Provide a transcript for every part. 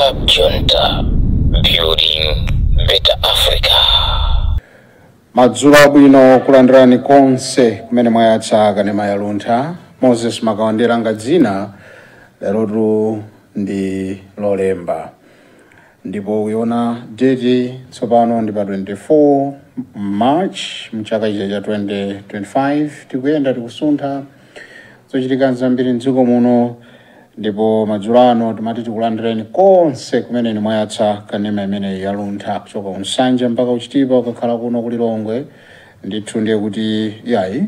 Wake Up Junta, building better Africa. Madzulo abwino, kulandirani konse kumene mwayatsa kanema ya Luntha. Moses Makawandera nga dzina. Lerotu ndi Lolemba ndipo uyiona date tsopano ndi pa 24 March mchaka chija cha 2025. Tikuyenda, tikusuntha, zochitika zambiri mdziko muno, ndipo madzulo ano timati tikulandireni konse kumene mwayatsa kanema imeneyi ya Luntha, kuchoka kuNsanja mpaka kuChitipa, ukakhala kuno kuLilongwe ndithu ndiye kuti yayi,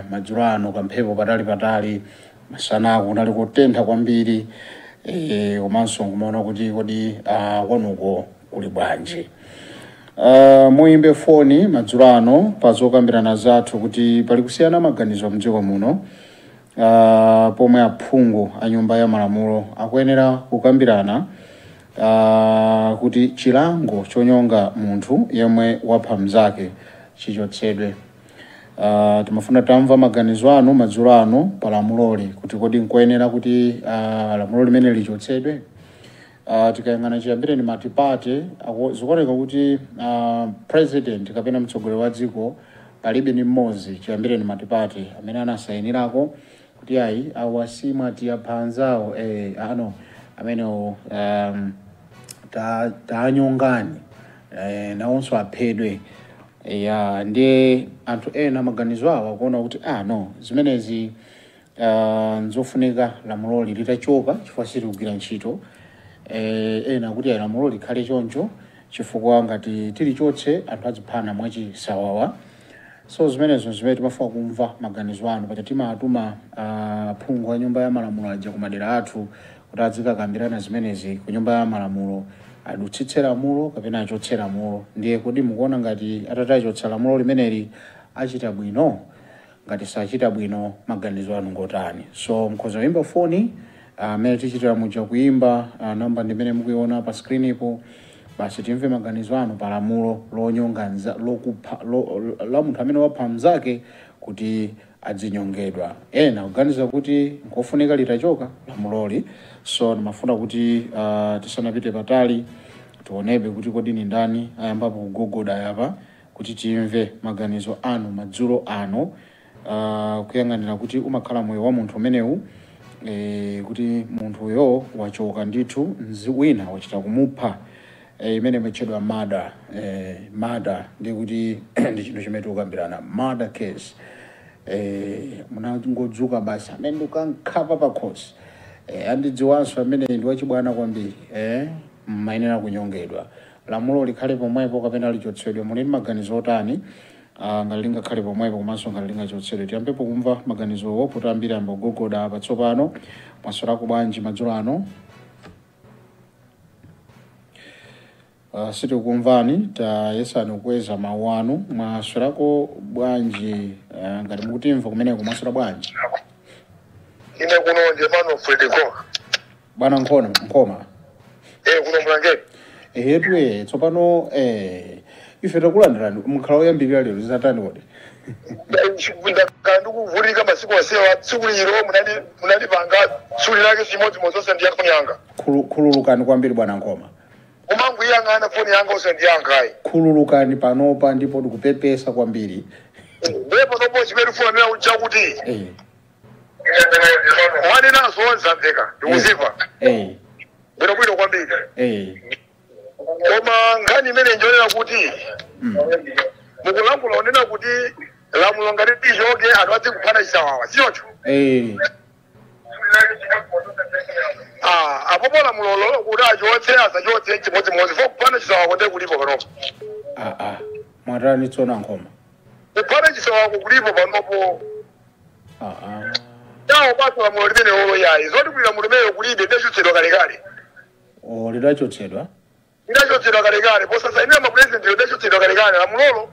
madzulo ano kamphepo patali patali, masanaku kunali kutentha kwambiri, komanso nkumaona kuti kodi kwanuko kuli bwanji? Muyimbe foni madzulo ano pa zokambirana zathu kuti pali kusiyana maganizo mdziko muno, pomwe aphungu a Nyumba ya Malamulo akuyenera kukambirana kuti chilango chonyonga munthu yemwe wapha mnzake chichotsedwe. Timafuna tamva maganizo anu madzulo ano pa lamuloli, kuti kodi nkoyenera kuti lamulo limene lichotsedwe? Tikayang'ana chiyambireni multiparty, zikuoneka kuti president kapena mtsogoleri wa dziko palibe ni mmodzi chiyambireni multiparty amene anasayinirako kuti ayi, awa simwati apha anzawo, ano amenewo taanyongani, nawonso aphedwe. Ya, ndiye anthu ena maganizo awo akuona kuti ah, no, zimenezi nzofunika lamuloli litachoka chifukwa silikugwira ntchito. Ena kuti ayi, lamulo likhale choncho chifukwa ngati tilichotse anthu aziphana mwachisawawa. So zimenezo zimene timafuna kumva maganizo anu. Paja timatuma aphungu a Nyumba ya Malamulo aja ku madera athu kuti azikakambirana zimenezi ku Nyumba ya Malamulo, adutsitse lamulo kapena achotse lamulo. Ndiye kodi mukuona ngati atati achotsa lamulo limeneli achita bwino? Ngati sachita bwino, maganizo anu ngotani? So mukhoza kuyimba foni amene tichitira muja kuimba, namba ndimene mukuiona pa screen ipo. Basi, timve maganizo anu pa lamulo lonyonga lokupha la munthu amene wapha mnzake kuti adzinyongedwa. Ena kuganiza kuti nkofunika litachoka lamuloli. So ndimafuna kuti tisanapite patali tionebe kuti kodi ni ndani ayambapo kugogoda yapa kuti timve maganizo anu madzulo ano, kuyang'anira kuti umakhala moyo wa munthu umenewu, kuti munthuyo wachoka ndithu, wina wachita kumupha, imene imatchedwa murder. Murder ndi kuti ndi chinthu chimene tikukambirana, murder case. Munangodzuka basi, amene ndikankhapa pakhosi, andidziwanso amene ndi wachibwana kwambiri, mmayenera kunyongedwa. Lamulo likhale pomwepo kapena lichotsedwe? Muli ndi maganizo otani, ngati lingakhale pomwepo komanso ngati lingachotsedwe? Tiyambepo kumva maganizowo poti ambiri ambogogoda patsopano. Mwaswerako bwanji madzulo ano? Sitikumvani, tayesani kukweza mawu anu. Mwaswerako bwanji? Ngati mukutimva kumeneko, mwaswera bwanji? Ine kuno ndi Emmanuel Fred Nkoma. Bwana Nkhoma, Nkhoma. Eh, kuno Mulangeni. Ehetwe, tsopano ife takulandirani, mukhala oyambirira lero, zizatani kodi? Ndakhala ndikuvutika masiku onsewa. Tsiku liro munandipanga tsiku lake chimodzimodzi osandiyankha foni yanga. Khululukani kwambiri, bwana Nkhoma. Kumanguyang'ana foni yanga osandiyankhayi. Khululukani panopa ndipo ndikupepesa kwambiri. Ndipo panopo chimene tifunanira chakuti mwanenazo zamveka, ndikuziva bwinobwino kwambiri. Koma nkhani imene njonena kuti mukulankhula onena kuti lamulo ngati lichoke anthu adzikuphana chisawawa, sichocho? Eh. Ah, apopo lamulolo kuti achotse asachotse chimodzimodzi, fo kuphana chisawawa ndiye kulipo panopo. Ah ah, mwatani tsono, Nkhoma? Kuphana chisawawa kulipo panopo. Ah ah. Tawo basi lamulo limene olo yayi, zoti kuti lamulo limene kulibe, lidachotsedwa kalekale. O, lidachotsedwa? Lidachotsedwa kalekale posasainira mapresident, lidachotsedwa kalekale lamulolo.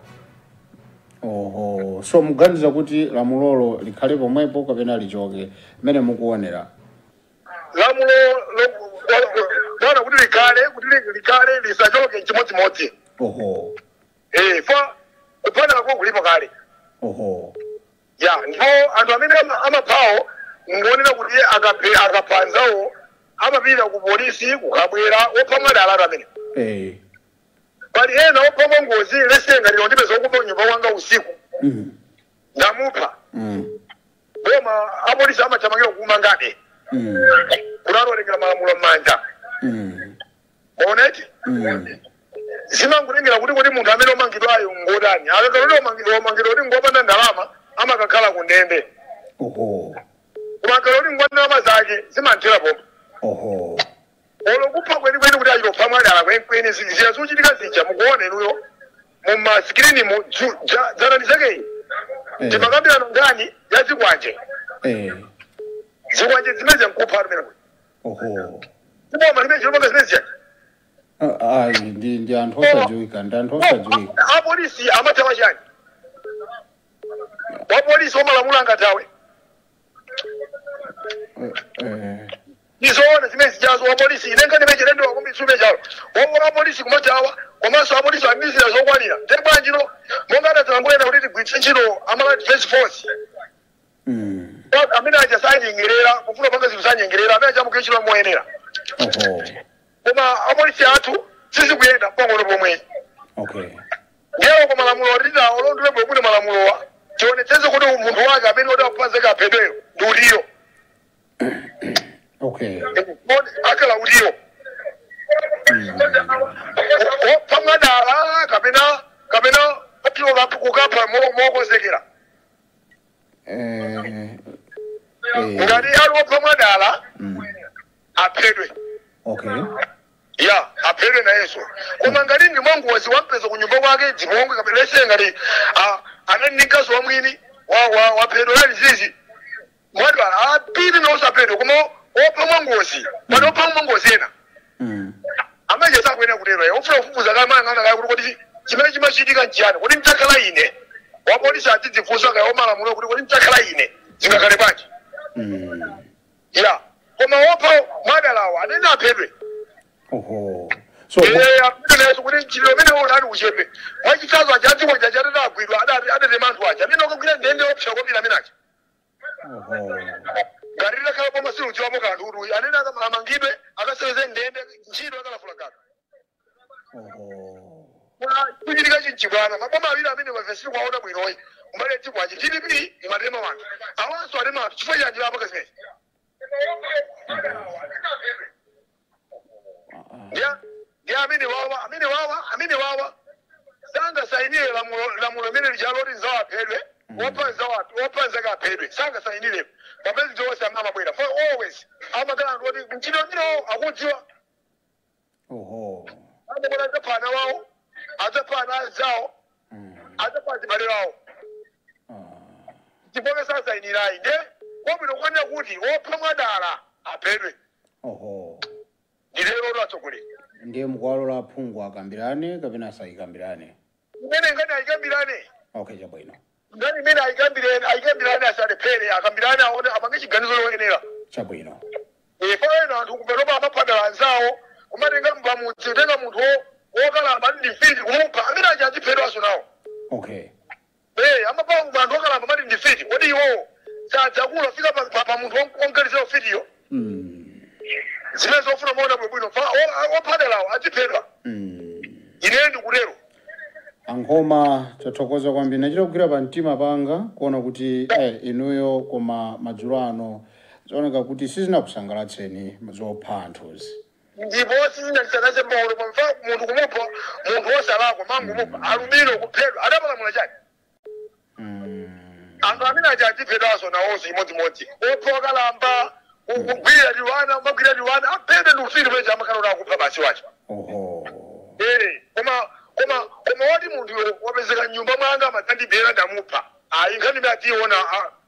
Oho, so muganiza kuti lamulolo likhale pomwepo kapena lichoke, mmene mukuonera? Lamulo bwana, kuti likhale, kuti likhale lisachoke chimodzimodzi. Eh, fa kuphanako kulipo kale. Ya, ndipo anthu amene amaphawo ngonena kuti akapha anzawo. Amapita ku polisi kukabwera opha mwadala amene. Pali ena opha mwangozi, lesenga lino ndipeza okuba nyumba wanga usiku. Ndamupha. Boma apolisi amathamangira kumangade. Kunalolengera malamulo m'manja. Maoneti? Zimangutengera kuti munthu amene omangidwayo ngodani. Akakhala kuti omangidwa kuti ngopanda ndalama, amakakhala ku ndende. Koma akakhala kuti ngwa ndalama zake, zimanthera pomwe. Olo kupha kwenikweni kuti achitopha mwadala kwenikweni, zija zochitika zija mukuona inuyo mumasikirinimo dzanani zakeyi. Timakambirana nkhani ya zikwanje. Zikwanje zimene nkupha amene kuti. Kuboma limene chilopanga zimene zija. Ayi, ndi anthu osadziwika, ndi anthu osadziwika. Apolisi amathawa chani? Wapolisi omalamula angathawe? Izoona zimene zijazo wapolisi ine nkhani imene chilendo wakumbitsume chalo wapolisi kumathawa, komanso apolisi amizira zokwanira nde bwanji no monga adadzalangulena kuti tigwiritse ntchito amala Defense Force. Amene aja sanyengerera kufuna panga zinthu, sanyengerera amene aja amugwiritse ntchito moyenera. Koma apolisi athu sizikuyenda pang'ono pomwe. Ndiye koma malamulo atita olondole bwino malamulowa, tionetsetse kuti munthu wake amene oti akupanzeka aphedweyo ndi utiyo. Akala utiyo opha mwadala kapena ophiwa kukapha mokonzekera. Ngati ali opha mwadala, aphedwe. Ya, aphedwe nayenso. Koma ngati ndi mwangozi wampeza kunyumba kwake dzipongwe kapena lese ngati anali ndi mkazi wamwini waphedwa nali zizi mwadala apite nosaphedwe. Koma opha mwangozi pano, opha mwangozi ena amene sakuyenera kutero. Ofuna kufufuza kamayang'ana kaya kuti chimene chimachitika nchiyani, kuti mtakhala ine wapolisi adzidzifunsa kaya omalamulo kuti mtakhala ine zingakhale bwanji? Ya, koma wopha mwadalawo anene aphedwe. So aphedwe nayenso kuti mchitidwe umene unali uchepe. Mwachitsanzo, aja adziko aja atati agwidwa adatema anthu aja amene akagwira ndende opsa kwambiri amene aja. Ngati litakhala boma siludziwamo kanthu kuti anene amangidwe akaseweze ndende ntchito akalafula kanthu. Kuchitika chinchibwana maboma awiri amene mavesi kwaona bwinoyi kumbali dziko achi DPP imatema wanthu, awanso atema anthu. Chifukwa chanji apaka zimene? Ndi amene wawa, amene wawa, amene wawa sangasayinire lamulo limene lijalo kuti nzawo aphedwe, wopha nzawo, wopha nzake aphedwe, sangasayinire. Papezi onse amabwera for always amakhala anthu oti mchito mchino akudziwa. Amabwera adzapha ana wawo, adzapha ana anzawo, adzapha azibale wawo. Chifukwa sasayinirayi nde kwabwino kukanena kuti wopha mwadala aphedwe. Ndilero atsogoleri. Ndiye mukuwalola aphungu akambirane kapena asayikambirane? Imene ngati ayikambirane. Okay, chabwino. Ngati imene ayikambirane, ayikambirane, asalephere, akambirane, aone apange chiganizo loyenera. Chabwino. Ena anthu kupetopa amaphadala anzawo, kumatenga mpamudzi, kutenga munthu wokalamba ndi mfiti kumupha, amene aja adziphedwanso nawo. Amapha anthu okalamba mati ndi mfiti, kodi iwowo sadzakula fika pa munthu womgalizira ufitiyo? Zimene zofuna maona bwinobwino ophadalawo adziphedwa. Ineyo ndikutero. Ankhoma, tathokoza kwambiri. Nachita kugwira pa mtima panga kuona kuti inuyo koma madzulo ano zioneka kuti sizinakusangalatseni zopha anthuzi. Ndipo sizinandisangase mbaulo pamfa munthu kumupha munthu wosalakwa, mangumupha alubino kuphedwa adapalamula chake. Anthu amene aja adziphedwanso nawonso imodzimodzi, opha okalamba, kugwirira tiwana, umagwirira tiwana, aphedwe ndi ufiti pamene amakhala kuti akupha basi wacho. Koma wati munthu wapezeka mnyumba mwanga amadzandibera ndamupha, ayi, nkhani imene ationa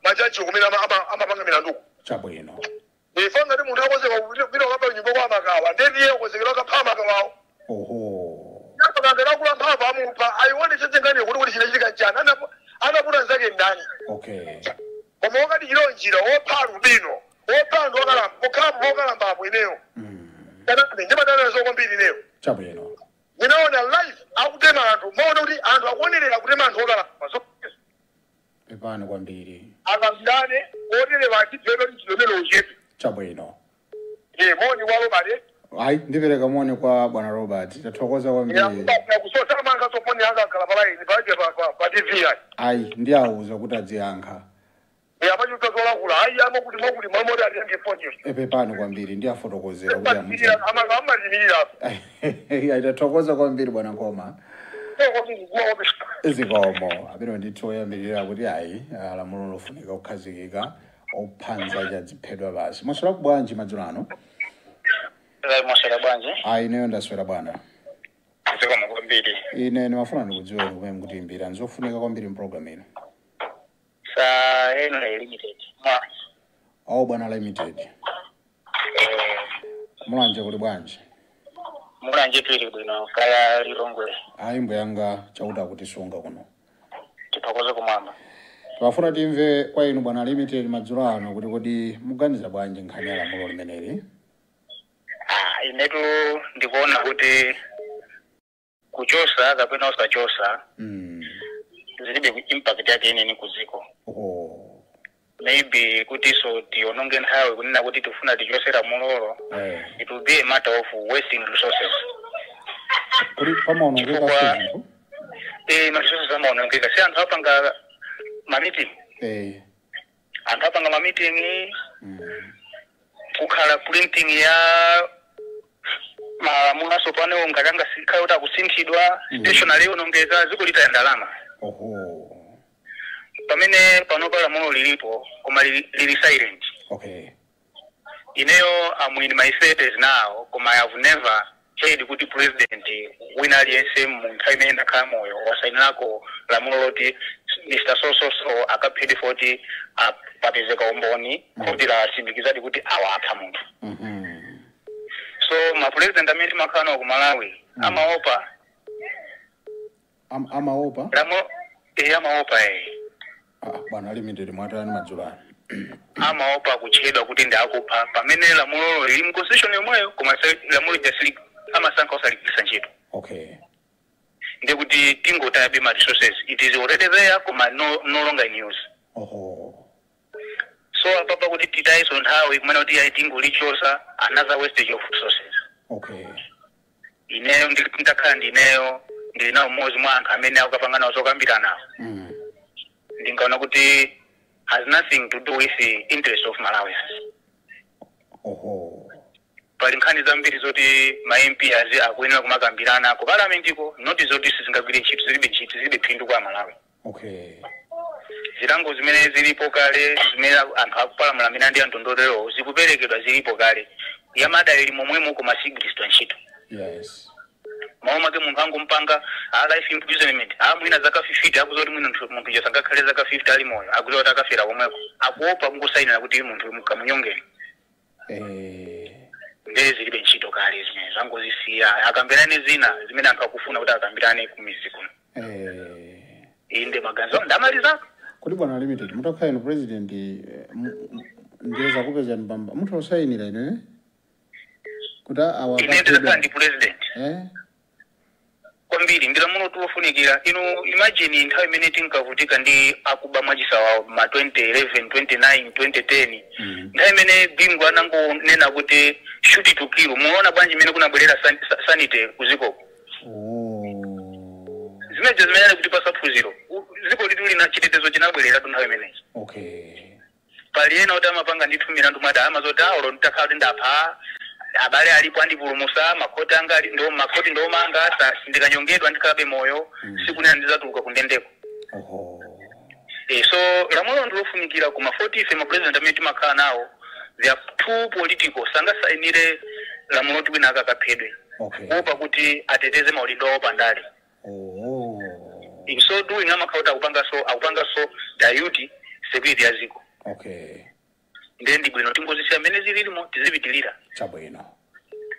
majaji kumene amapanga milanduko. Chabwino. Ife ngati munthu akozeka kupita kukapha nyumba kwa Makawa, ndetiye ukozekera ukapha Makawawo. Akangera kula mphamvu amupha, aionetsetse nkhaniyo kuti chinachitika chani, anaputa nzake ndani. Koma wakati chilo njira wopha alubino, wopha anthu okalamba pokhapo pokalambapo ineyo ndimadanazo kwambiri ineyo. Chabwino. Ndinaona live akutema anthu, maona kuti anthu akuonerera kutema anthu okalamba. So Pepani kwambiri. Akambirane otere vachidzeno chilomelo uchepe. Chabwino. Moni wa Robert. Ayi, ndipereka moni kwa bwana Robert. Tathokoza kwambiri. Kusota manga sofoni yanga kala pala ini paje pa TV ayi. Ayi, ndiawuza kuti adziyankha. Apacho tozola ayi amo kuti mokuti mamori atenge foni. Epepani kwambiri, ndiafotokozera kuti amudze. Amalimira. Ayi, tathokoza kwambiri bwana Nkoma. Zikomo. Amene ndithu oyambirira kuti ayi, lamulo lofunika kukhazikika, ophanza chadziphedwa basi. Mwaswera bwanji madzulo ano? Mwaswera bwanji? Ayi, ineyo ndaswera bwana. Zikomo kwambiri. Ine ndimafuna ndikudziweni kumene mukutiimbira, nzofunika kwambiri mpulogalamu ino. Sa Henry Limited. Awo bwana Limited. Mulanje kuli bwanji? Mulanje tili bwino, kaya Lilongwe. Ayi, mbuyanga chauta kutisunga kuno. Tiphokoze kumwamba. Timafuna timve kwa inu bwana Limited madzulo ano kuti kodi muganiza bwanji nkhani ya lamulo limeneli? Inetu ndikuona kuti kuchosa kapena usachosa zilibe impact yake ineni kuziko. Maybe kuti so tiononge nthawi kunena kuti tifuna tichose lamulolo. It will be a matter of wasting resources. Kuli pamaonongeka zinthu? Ma resources amaonongeka. Si anthu apanga ma meeting. Anthu apanga ma meeting. Kukhala printing ya malamulo asopano ngati sikhala kuti akusinthidwa, stationery onongeka, ziko litaya ndalama. Pamene panopa lamulo lilipo koma lili silent. Ineyo I'm in my 30s now, koma I have never heard kuti president wina aliyense mu nthawi imene ndakhala moyo wasayinirako lamulo loti Mr. So so so akaphedwe 40 apapezeka umboni kuti lasindikizadi kuti awapha munthu. So ma president amene timakhala nawo ku Malawi amaopa. Amaopa? Lamulo amaopa. Bwana Limited mwatani madzulo ano? Amaopa kutchedwa kuti ndi akupha pamene lamulo lili mu constitution yomweyo, koma lamulo jasili amasankha osaligwiritsa ntchito. Ndikuti tingotayabe ma resources. It is already there koma no longer in use. So apapa kuti titayiso nthawi kumene kuti ayi tingolichosa, another wastage of resources. Ineyo ndakhala ndineyo ndili nawo mmodzi mwa anthu amene akukapanga nawo zokambirana nawo. Ndingaona kuti has nothing to do with the interest of Malawians. Pali nkhani zambiri zoti ma MP azi akuyenera kumakambirana ku parliament ko, not zoti sizingagwire ntchito, zilibe ntchito, zilibe phindu kwa Malawi. Zilango zimene zilipo kale, zimene anthu akupalamula amene ndi anthu ndotero zikuperekedwa zilipo kale. Yamada ili momwemo koma sigwiritsidwa ntchito. Mawu make munthu angompanga a life imprisonment, a mwina zaka 50, akuza kuti mwina munthu jasangakhale zaka 50 ali moyo, akuza kuti akafera komweko. Akuopa kungosayinira kuti munthu mukamunyongeni. Ndiye zilibe ntchito kale zimene zangozisiya, akambirane zina zimene anthu akufuna kuti akambirane ku mizi kuno. Inde maganizo ndamaliza. Kuti bwana Limited, mutakhala inu president, ndiye zakupeza mbamba, muthu osayinira inu, eh? Kuti awa Ine ndizakhala ndi president. Kwambiri ndi lamulo lofunikira. Inu imagine nthawi imene tinkavutika ndi akuba mwachisawawa ma 2011, 29, 2010. Nthawi imene Bingu anangonena kuti shoot to kill, muona bwanji imene kunabwerera sanity kuzikoko. Zimenezo zimene ali kuti pasaphunziro. Ziko litu lina chitetezo chinabwerera tu nthawi imeneyi. Pali ena oti amapanga ndithu milandu mwada amazoti awo nditakhala kuti ndapha, abale alipo andipulumutsa, makhoti anga ali ndo makhoti ndomanga, ndikanyongedwa ndikhalabe moyo, sikunena ndizatuluka kundendeko. So lamulo ndilofunikira koma 40 ife ma president amene timakhala nawo, they are too political, sangasayinire lamulo kuti wina akakaphedwe. Kuopa kuti ateteze maudindo awo pandale. In so doing amakhala kuti akupangaso dilute security ya ziko. Ndiye ndi bwino tingozisiya mmene zililimo tizipitilira. Chabwino.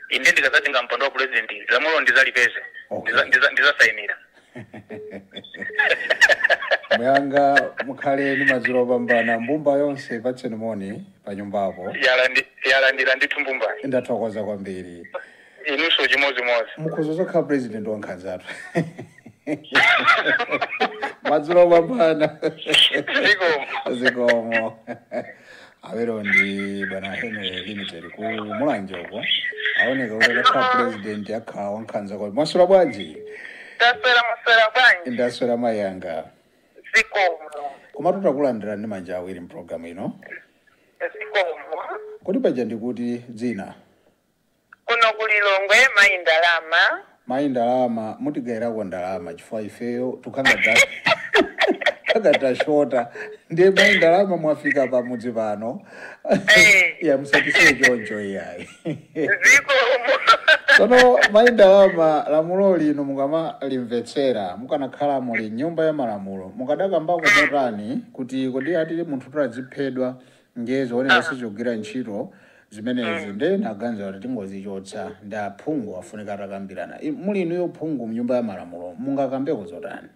Ine ndikazatenga mpando wa president, lamulo ndizalipeze. Ndizasayinira. Muyanga mukhale ndi madzulo opambana, mbumba yonse patseni moni pa nyumbapo. Yalandira ndithu mbumba. Ndathokoza kwambiri. Inunso chimodzimodzi. Mukhoza zokhala president wa nkhanzatu. Madzulo opambana. Zikomo. Zikomo. Awero ndi bwana Henry Limited ku Mulanje uko. Aoneka kuti akakhala president, akhala wankhanza kwa. Mwaswera bwanji? Taswera, maswera bwanji? Ndaswera, mayanga. Zikomo. Koma tutakulandira ndi manja awiri mpulogalamu ino. Zikomo. Kodi paja ndikuti dzina? Kuno kulilongwe, mayi Ndalama. Mayi Ndalama, mutigayirako ndalama chifukwa ifeyo tukhanga tashota. Ndiye mayi Ndalama, mwafika pamudzi pano. Eh. Ya, musatisiye choncho iyayi. Zikomo. Tsono mayi Ndalama, lamulo lino mukamalimvetsera, mukanakhala muli nyumba ya malamulo, mukadakambako motani kuti kodi atili munthu tadziphedwa, ndiye zooneka sizogwira ntchito zimenezi, ndiye naganiza kuti tingozichotsa, ndi aphungu afunika atakambirana. Muli inuyo phungu mnyumba ya malamulo, mungakambeko zotani?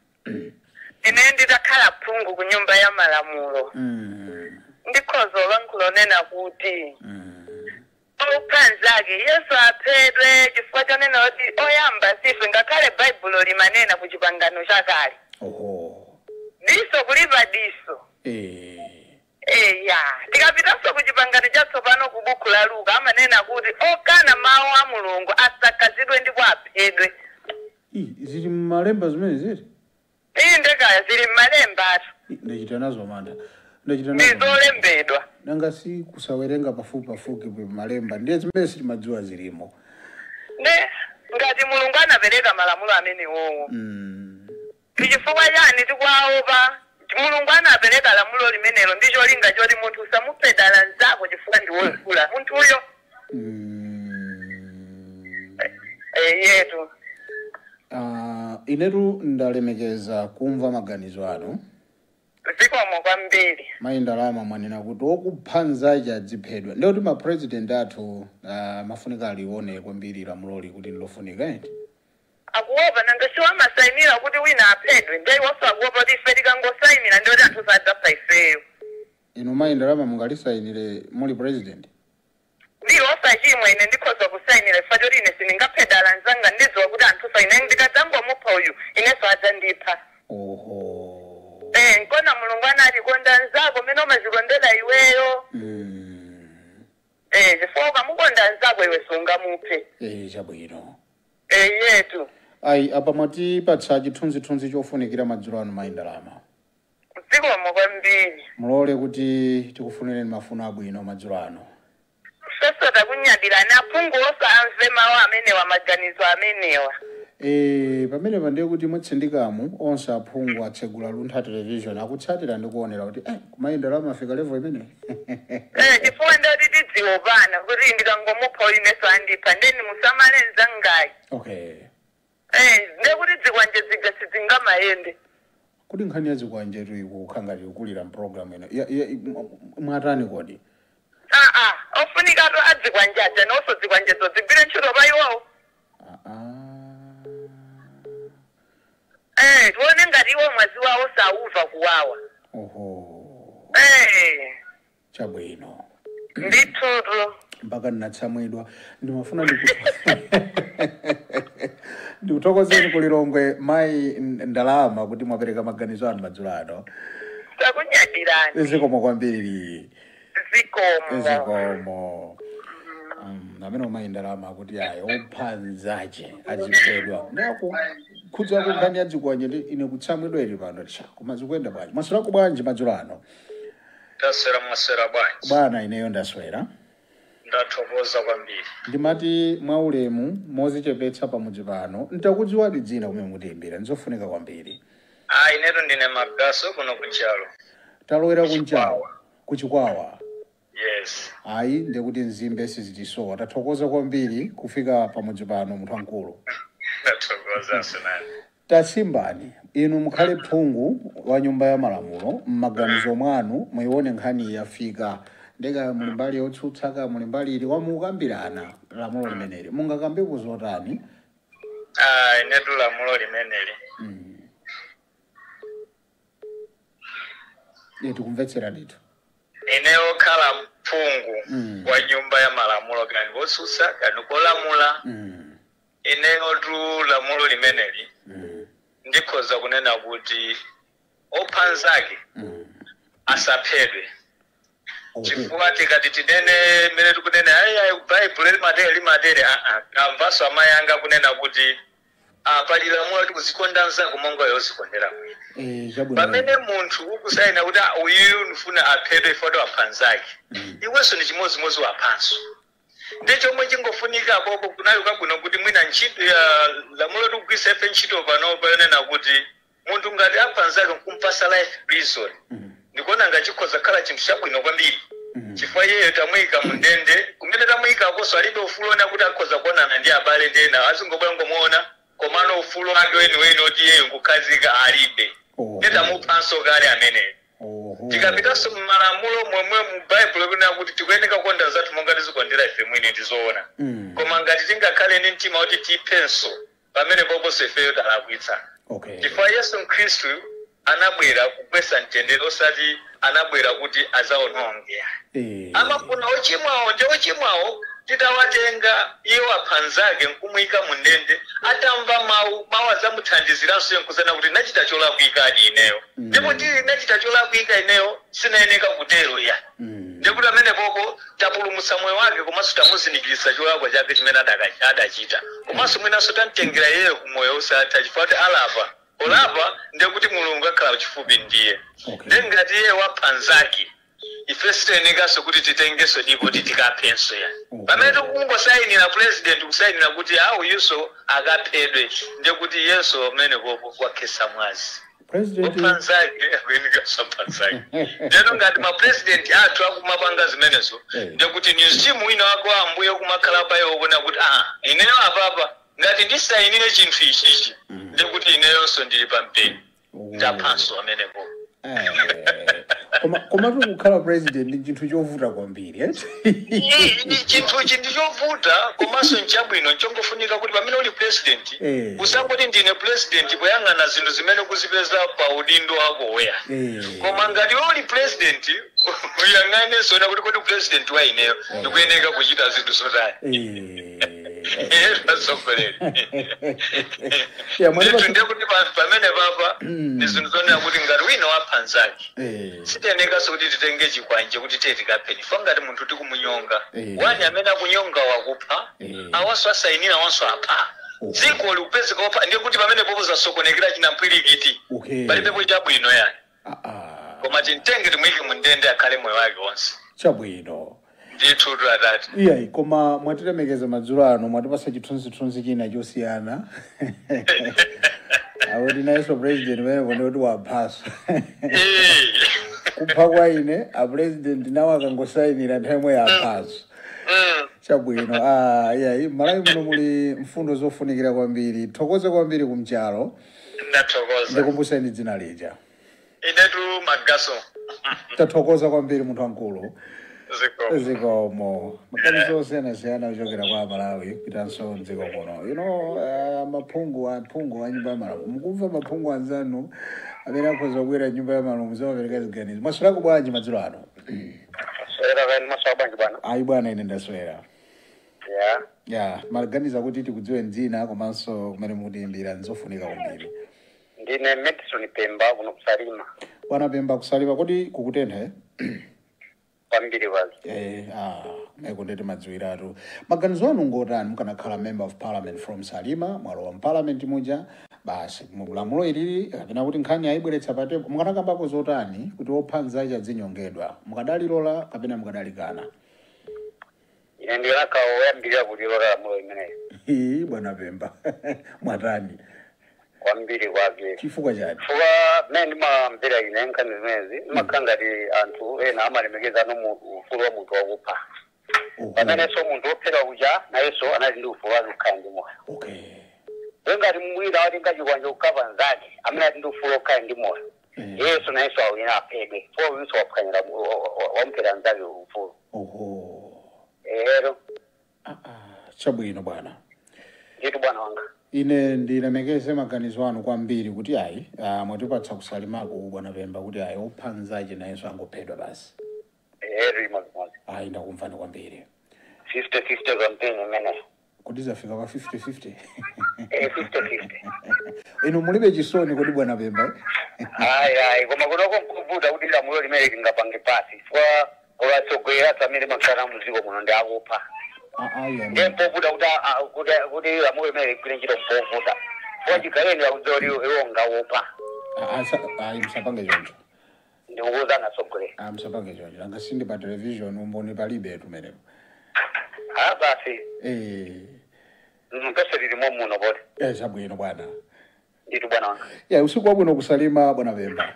Ine nditakhala phungu ku nyumba ya malamulo, ndikhoza olankhula kuti opha nzake Yesu aphedwe, chifukwa chonena kuti oyamba sife, ngakhale Baibulo limanena ku Chipangano Chakale, diso kulipa diso. Eya, tikapitanso ku Chipangano Chatsopano, ku buku la Luka, amanena kuti okana mawu a Mulungu asakazidwe ndipo aphedwe. Zili mmalemba zimene zili? Iyi ndekaya, zili mmalemba atu. Ndachita nazo mantha, ndachita Ndi nazo mantha. zolembedwa. Nanga si kusawerenga pafupi pafupi malemba, ndiye zimene sitimadziwa zilimo. Ne ngati Mulungu anapereka malamulo amenewowo, ndichifukwa chani tikuwaopa? Mulungu anapereka lamulo limenelo ndi cholinga choti munthu usamuphe dala nzako chifukwa ndi wofula munthuyo. Yetu. Inetu ndalemekeza kumva maganizo anu. Zikomo kwambiri. Mayi Ndalama, mwanena kuti okupha nzache adziphedwa, ndiye kuti mapresident athu mafunika alione kwambiri lamuloli kuti ndilofunika, enti? Akuopa, nanga siwo amasayinira kuti wina aphedwe? Ndiye iwonso akuopa kuti ife tikangosayinira, ndiye kuti anthu sadzapha ifeyo. Inu mayi Ndalama, mungalisayinire muli president? Ndiyo, osachimwa, ine ndikhoza kusayinira chifukwa choti ine sindingaphe dala nzanga, ndidziwa kuti anthu sa ine ndikadzangomupha uyu, inenso adzandipha. Oho. Eh, nkona Mulungu anati konda nzako mene umazikondera iweyo. Eh, chifukwa ukamukonda nzako iwe sungamuphe. Eh, chabwino. Eh, yetu. Ayi, apa mwatipatsa chithunzithunzi chofunikira madzulo ano, mayi Ndalama. Zikomo kwambiri. Mulole kuti tikufunireni mafuno abwino madzulo ano. Sosota takunyadirani, aphungu osa amve mawu amenewa, maganizo amenewa. E, pamenepa ndiye kuti mutsindikamu onse aphungu atsegula Luntha Television, akutsatira ndi kuonera kuti kumayi Ndalama afika level imene. Eh, chifukwa ndoti tidziopana kuti ndikangomupha uyu, inenso andipha, ndeni musamale nzangayi. Eh, ndekuti dzikwanje zija sidzingamayende. Kuti nkhani ya zikwanjetu ikukha ngati ikulira mpulogalamu ino. Mwatani kodi? Aa, ofunikatu adzikwanje aja nonso zikwanjezo zigwire ntchito pa iwowo. Eh, tione ngati iwo mwazi wawo sauva kuwawa. Oho. Eh. Chabwino. Ndithutu. Mpaka ndinatsamwidwa, ndimafuna ndikuthokozeni kulilongwe, mayi Ndalama, kuti mwapereka maganizo anu madzulo ano. Takunyadirani. Zikomo kwambiri. Zikomo. Zikomo. Amene mayi Ndalama akuti ayi, opha nzache aziphedwa. Ndakukhudza nkhani ya dzikwanje ndi ine kutsamwidwa ili pano cha koma zikuyenda bwanji? Mwaswerako bwanji madzulo ano? Taswera, mwaswera bwanji? Bwana, ineyo ndaswera. Ndathokoza kwambiri. Ndimati mwaulemu, mozichepetsa pamudzi pano, ntakudziwadi dzina kumene mutiyimbira, ndizofunika kwambiri. Ah, inetu ndine Magaso, kuno kunchalo. Talowera kunchalo. Kuchikwawa. Kuchikwawa? Yes. Ayi, ndekuti nzimbe sizitisowa. Tathokoza kwambiri kufika pamudzi pano, munthu wamkulu. Ndathokoza sinani. Tasimbani, inu mukhale phungu wa nyumba ya malamulo, m'maganizo mwanu muione nkhani yafika ndeka, muli mbali yotsutsa ka muli mbali ili wamukambirana lamulo limeneli, mungakambe zotani? Ah, inetu lamulo limeneli, Ye, tikumvetsera ndithu. Ine okhala mphungu wa nyumba ya malamulo, kani kotsutsa kani kolamula, ineyotu lamulo limeneli ndikhoza kunena kuti opha nzake asaphedwe. Chifukwa tikati tinene mmene tikunena, ayi, Baibulo limatere, limatere, aa, amvaso amayi anga kunena kuti pali lamulo kuti kuzikonda mzako monga yozikondera mwini. Chabwino. Pamene munthu ukusayina kuti uyuyu ndifuna aphedwe ifo wapha nzake, iwenso ni chimodzimodzi waphanso. Ndi chomwe chingofunika apopo kunali kwabwino kuti mwina ntchito ya lamulo tikugwisa ife ntchito panopa yonena kuti munthu ngati apha nzake nkumpasa life prison, ndikuona ngachikhoza khala chinthu chabwino kwambiri, chifukwa iyeyo tamuyika mundende, kumene tamuyikakonso alibe ufulu ona kuti akhoza kuonana ndi abale ndi ena, azingobwera ngomuona, komano ufulu wake weniweni oti iyeyo nkukhazika alibe. Nditamuphanso kale ameneyo. Tikapitanso mmalamulo momwe mu Baibulo kunena kuti tikuyeneka kukonda zathu monga tizikondera ife mwini, ndizoona. Koma ngati tingakhale ndi mtima kuti tiphenso, pamene poponso ifeyo talakwitsa, chifukwa Yesu Khristu anabwera kugwetsa mtendere, osati anabwera kuti azaononge. Amafuna ochimwawo, ndi ochimwawo titawatenga iwo apha nzake nkumuyika mu ndende, atamva mawu, mawu adzamuthandiziranso iye nkuzana kuti nachita cholakwikadi ineyo, ndipo tili nachita cholakwika ineyo, sinayeneka kutero ya. Ndikuti amene popo tapulumutsa moyo wake, komanso tamuzindikiritsa cholakwa chake chimene adachita, komanso mwinanso tamtengera iyeyo ku moyo osatha, chifukwa kuti alapa. Olapa ndekuti Mulungu akhala chifupi ndiye. Ndi ngati iye wapha nzake, ife sitiyenekanso kuti titengenso dipo kuti tikaphenso ya. Pamene tikungosayinira, president kusayinira kuti awu yuso akaphedwe, ndekuti iyenso amene popo wakhetsa mwazi. President Wapha nzake akuyenekanso apha nzake. Ndeno ngati mapresident athu akumapanga zimenezo, ndekuti ni mzimu wina wake wa Ambuye kumakhala payo kuona kuti ineyo apapa ngati ndisayinire chinthu ichichi, ndekuti ineyonso ndili pampeni, ndaphanso amenepo. Koma komatu kukhala president ndi chinthu chovuta kwambiri, eh? Chinthuchi ndi chovuta, komanso nchabwino. Nchongofunika kuti pamene uli president, usangoti ndine president poyang'ana zinthu zimene kuzipeza pa udindo wako weya. Koma ngati iwe uli president, uyang'anenso na kuti kodi president wa ineyo ndikuyeneka kuchita zinthu zotani? Atsogoleri, ndithu ndiye kuti pamene papa ndi zinthu zonena kuti ngati wina wapha nzake, sitiyenekanso kuti titenge chikwanje kuti tiye tikapheni fo. Ngati munthu tikumunyonga, wani amene akunyonga wakupha, awanso asayinira wanso apha. Dziko likupezeka opha, ndiye kuti pamene popo zasokonekera chinamphwirikiti. Palibepo chabwino yani. Koma timtenge timuyike mundende akhale moyo wake wonse. Chabwino. Ndithu atati. Iyayi, koma mwatilemekeza madzulo ano, mwatipasa chithunzithunzi china chosiyana, akuti nayenso president pamenepo ndikuti waphaso. Kupha kwa ine, a president nawo akangosayinira nthawi imwe yaphaso. Chabwino. Iyayi, Malawi muno muli mfundo zofunikira kwambiri. Thokoze kwambiri kumchalo. Ndathokoza. Ndikumbuseni dzina lija. Inetu Magaso. Tathokoza kwambiri, munthu wamkulu. Zikomo. Zikomo. Maganizo osiyanasiyana kuchokera kwa Malawi kupitanso mdziko muno. Maphungu, aphungu a nyumba ya malamulo, mukumva maphungu anzanu amene akhoza kubwera nyumba ya malamulo zamapereka ziganizo. Mwaswerako bwanji madzulo ano? Swera kani, maswera bwanji bwana? Ayi bwana, ine ndaswera. Ya. Ya, maganiza kuti tikudziwe dzina komanso kumene mukutiyimbira, nzofunika kwambiri. Ndine Madison Pemba kuno kuSalima. Bwana Pemba, kuSalima kodi kukutentha, eh? Kwambiri wazi. Meko ndeti madziwiratu. Maganizo anu ngotani mukanakhala member of parliament from Salima, mwalowa mparliament muja basi, mulamulo ilili kapena kuti nkhani ayibweretsa pa table, mukanakambako zotani kuti wopha nzake adzinyongedwa? Mukadalilola kapena mukadalikana? Ine ndinakhala woyambirira kulilola lamulo imeneyo. Ii, bwana Pemba, mwatani? Kwambiri kwake. Chifukwa chani? Chifukwa mmene ndimamvera ine nkhani zimenezi, ndimakhala ngati anthu ena amalemekeza no ufulu wa munthu wakupha, pamenenso munthu wophedwa kuja nayenso anali ndi ufulu wake kukhala ndi moyo. Ngati mwina watenga chikwanje kukapa nzake amene ali ndi ufulu wokhala ndi moyo, yesu nayenso awina aphedwe, fo uyinso waphwanyira wamphera nzake ufulu. Ero. Ah, chabwino bwana. Ndithu bwana wanga. Ine ndilemekeze maganizo anu kwambiri kuti ayi, mwatipatsa kuSalimako bwana Pemba kuti ayi, opha nzache nayenso angophedwa basi. Ero, imodzimodzi. Ayi, ndakumvani kwambiri. 50-50 campaign imeneyo. Kuti zafika pa 50-50? 50-50. Inu mulibe chisoni kodi, bwana Pemba? Ayi, ayi, koma kunoko nkuvuta kuti lamulo limene lingapange pass, chifukwa Olatsogoleri amene makhala muziko muno ndi akupha. Ndiye mpovuta kuti lamulo limene ligwire ntchito mpovuta. Chifukwa chigaleni akudziwa kuti iwo ngawopha. Ayi, msapange choncho. Ndikukuwuzani atsogoleri. Msapange choncho, angasindi pa television umboni palibe tumenepo. Ah, basi. Mpese lilimo muno poti. Chabwino bwana. Nditu bwana wanga. Ya, usiku wabwino kusalima bwana Pemba.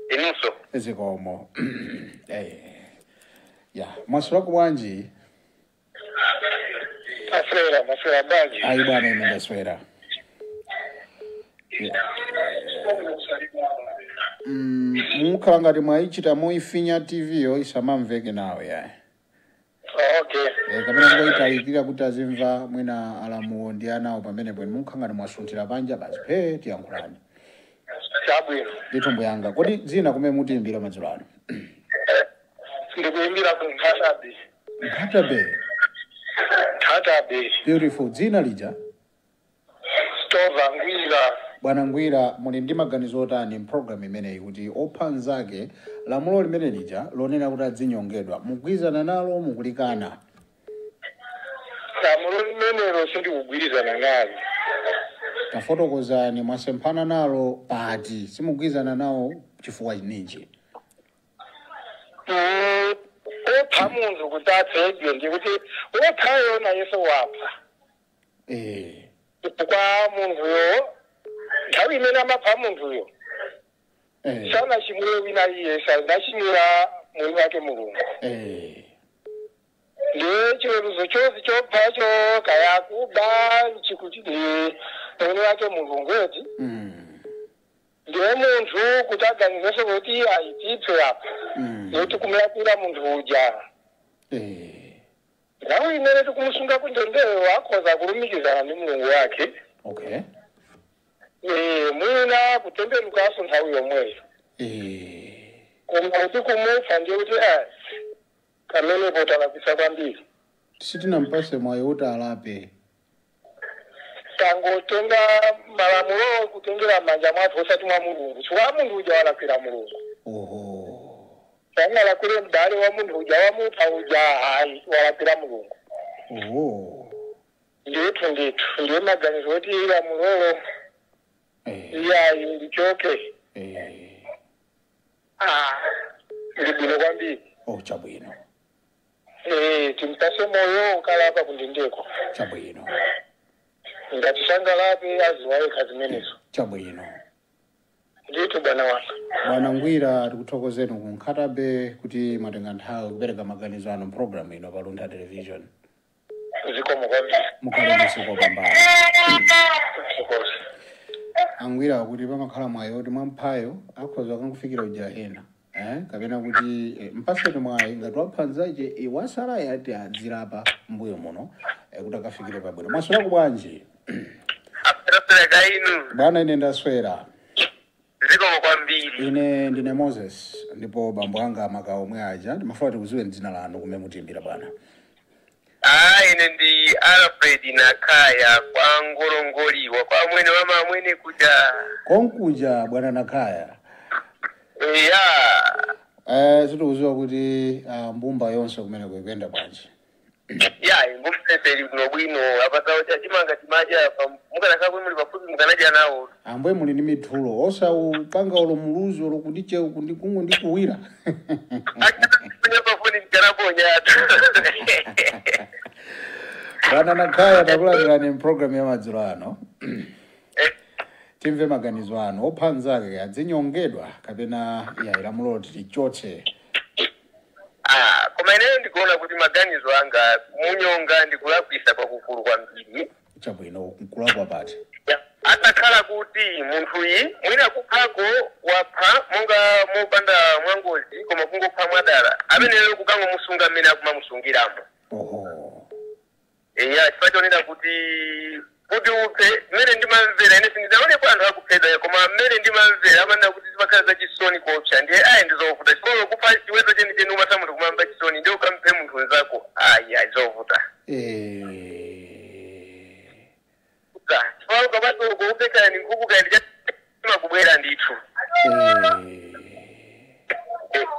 Inunso. Zikomo. Ya, mwaswera bwanji? Maswera bwanji. Ayi bwana, ine ndaswera. Mukhala ngati mwayichita moyifinya TV yo isamamveke nawe yayi. Okay. Kamene ngoyitalikira kuti azimva mwina alamuwo ndi anawo pamenepo, mukhala ngati mwasunthira panja basi phe tiyankhulani. Chabwino. Ndithu mbuyanga, kodi dzina kumene mutiimbira madzulo ano? Ndikuimbira ku Nkhatabe. Nkhatabe? Nkhatabe. Beautiful. Dzina lija? Stova Ngwira. Bwana Ngwira, muli ndi maganizo otani program imeneyi kuti opha nzake lamulo limene lija lonena kuti adzinyongedwa, mugwirizana nalo mukulikana? Lamulo limenelo sindikugwirizana nalo. Tafotokozani, mwasemphana nalo pati, simugwirizana nawo chifukwa ninji? Opha munthu kuti aphedwe ndikuti ophayo nayenso wapha. Chifukwa munthuyo nthawi imene amapha munthuyo sanachimwire wina iye, sanachimwira mwini wake Mulungu. Ndiye chiweruzo chose chophacho kaya kuba chikuti ndi mwini wake Mulungu eti. Ndiye munthu kuti aganizenso kuti ayitiphe apa nekuti kumulapira munthu uja. Nthawi imene tikumusunga kundendeyo akhoza kulumikizana ndi Mulungu wake. Okay. Mwina kutembenukanso nthawi yomweyo. Koma kuti kumupha ndiye kuti kamenepo talapisa kwambiri. Sitinampase mwayi kuti alape. Tangotenga malamulo kutengera manja mwathu osati mwa Mulungu. Chifukwa munthu uja walakwira Mulungu. Oho. Sangalakwire m'bale wa munthu uja wamupha uja, hayi, walakwira Mulungu. Oho. Ndithu ndiye maganizo kuti lamulolo iyayi ndichoke. Ndi bwino kwambiri. Oh, chabwino. Timpase moyo ukalapa kundendeko. Chabwino. Ngati sangalape aziwaye zimenezo. Chabwino. Ndithu bwana wanga. Bwana Ngwira, tikuthokozeni ku Nkhatabe kuti mwatenga nthawi kupereka maganizo anu program ino pa Luntha Television. Zikomo kwambiri. Mukhale ndi usiku wopambana. Angwira kuti pamakhala mwayi oti mwamphayo akhoza kangofikira uja ena. Kapena kuti mpaseni mwayi ngati wapha nzache wasalayi ati adzilapa mbuyo muno kuti akafikire pabwino. Mwaswera bwanji? Aswera kainu. Bwana ine ndaswera. Zikomo kwambiri. Ine ndine Moses ndipo bambo anga maka omwe aja ndimafuna tikudziwe dzina lanu kumene mutiimbira bwana. Ine ndi Alfred Nakaya kwa Ngorongoliwa kwa mwene wa mamwene kuja. Konkuja bwana Nakaya. Ya. Sitikudziwa kuti mbumba yonse kumene kuyenda bwanji. Ya, mbumba ili kuno bwino apata chimanga chimaja mukanakhala kuti muli pafupi mukanaja nawo. Ambuye muli ndi mithulo osaupanga ulo muluzi ulo kundicheu kundikungu ndikuwira. Bwana Nakaya, takulandirani program ya madzulo ano. Timve maganizo anu opha nzake adzinyongedwa kapena ya lamulo tichotse. Koma ineyo ndikuona kuti maganizo anga munyonga ndikulakwisa kwakukulu kwambiri. Chabwino, kulakwa pati. Atakhala kuti munthuyi mwina kuphako wapha monga mopanda mwangozi koma kungopha mwadala ameneyo kukangomusunga mmene akumamusungiramo. Oho. Eya, chifukwa chonena kuti uphe mmene ndimamvera ine sindizaonepo anthu akuphedwa koma mmene ndimamvera amanena kuti zimakhala zachisoni koopsa ndiye ayi ndizovuta chifukwa kupha chiweto chenicheni umatha munthu kumamva chisoni ndiye ukamphe munthu nzako ayi ayi zovuta. Chifukwa ukabati ukuupeka ni nkhuku kaindi chamakubwera ndithu.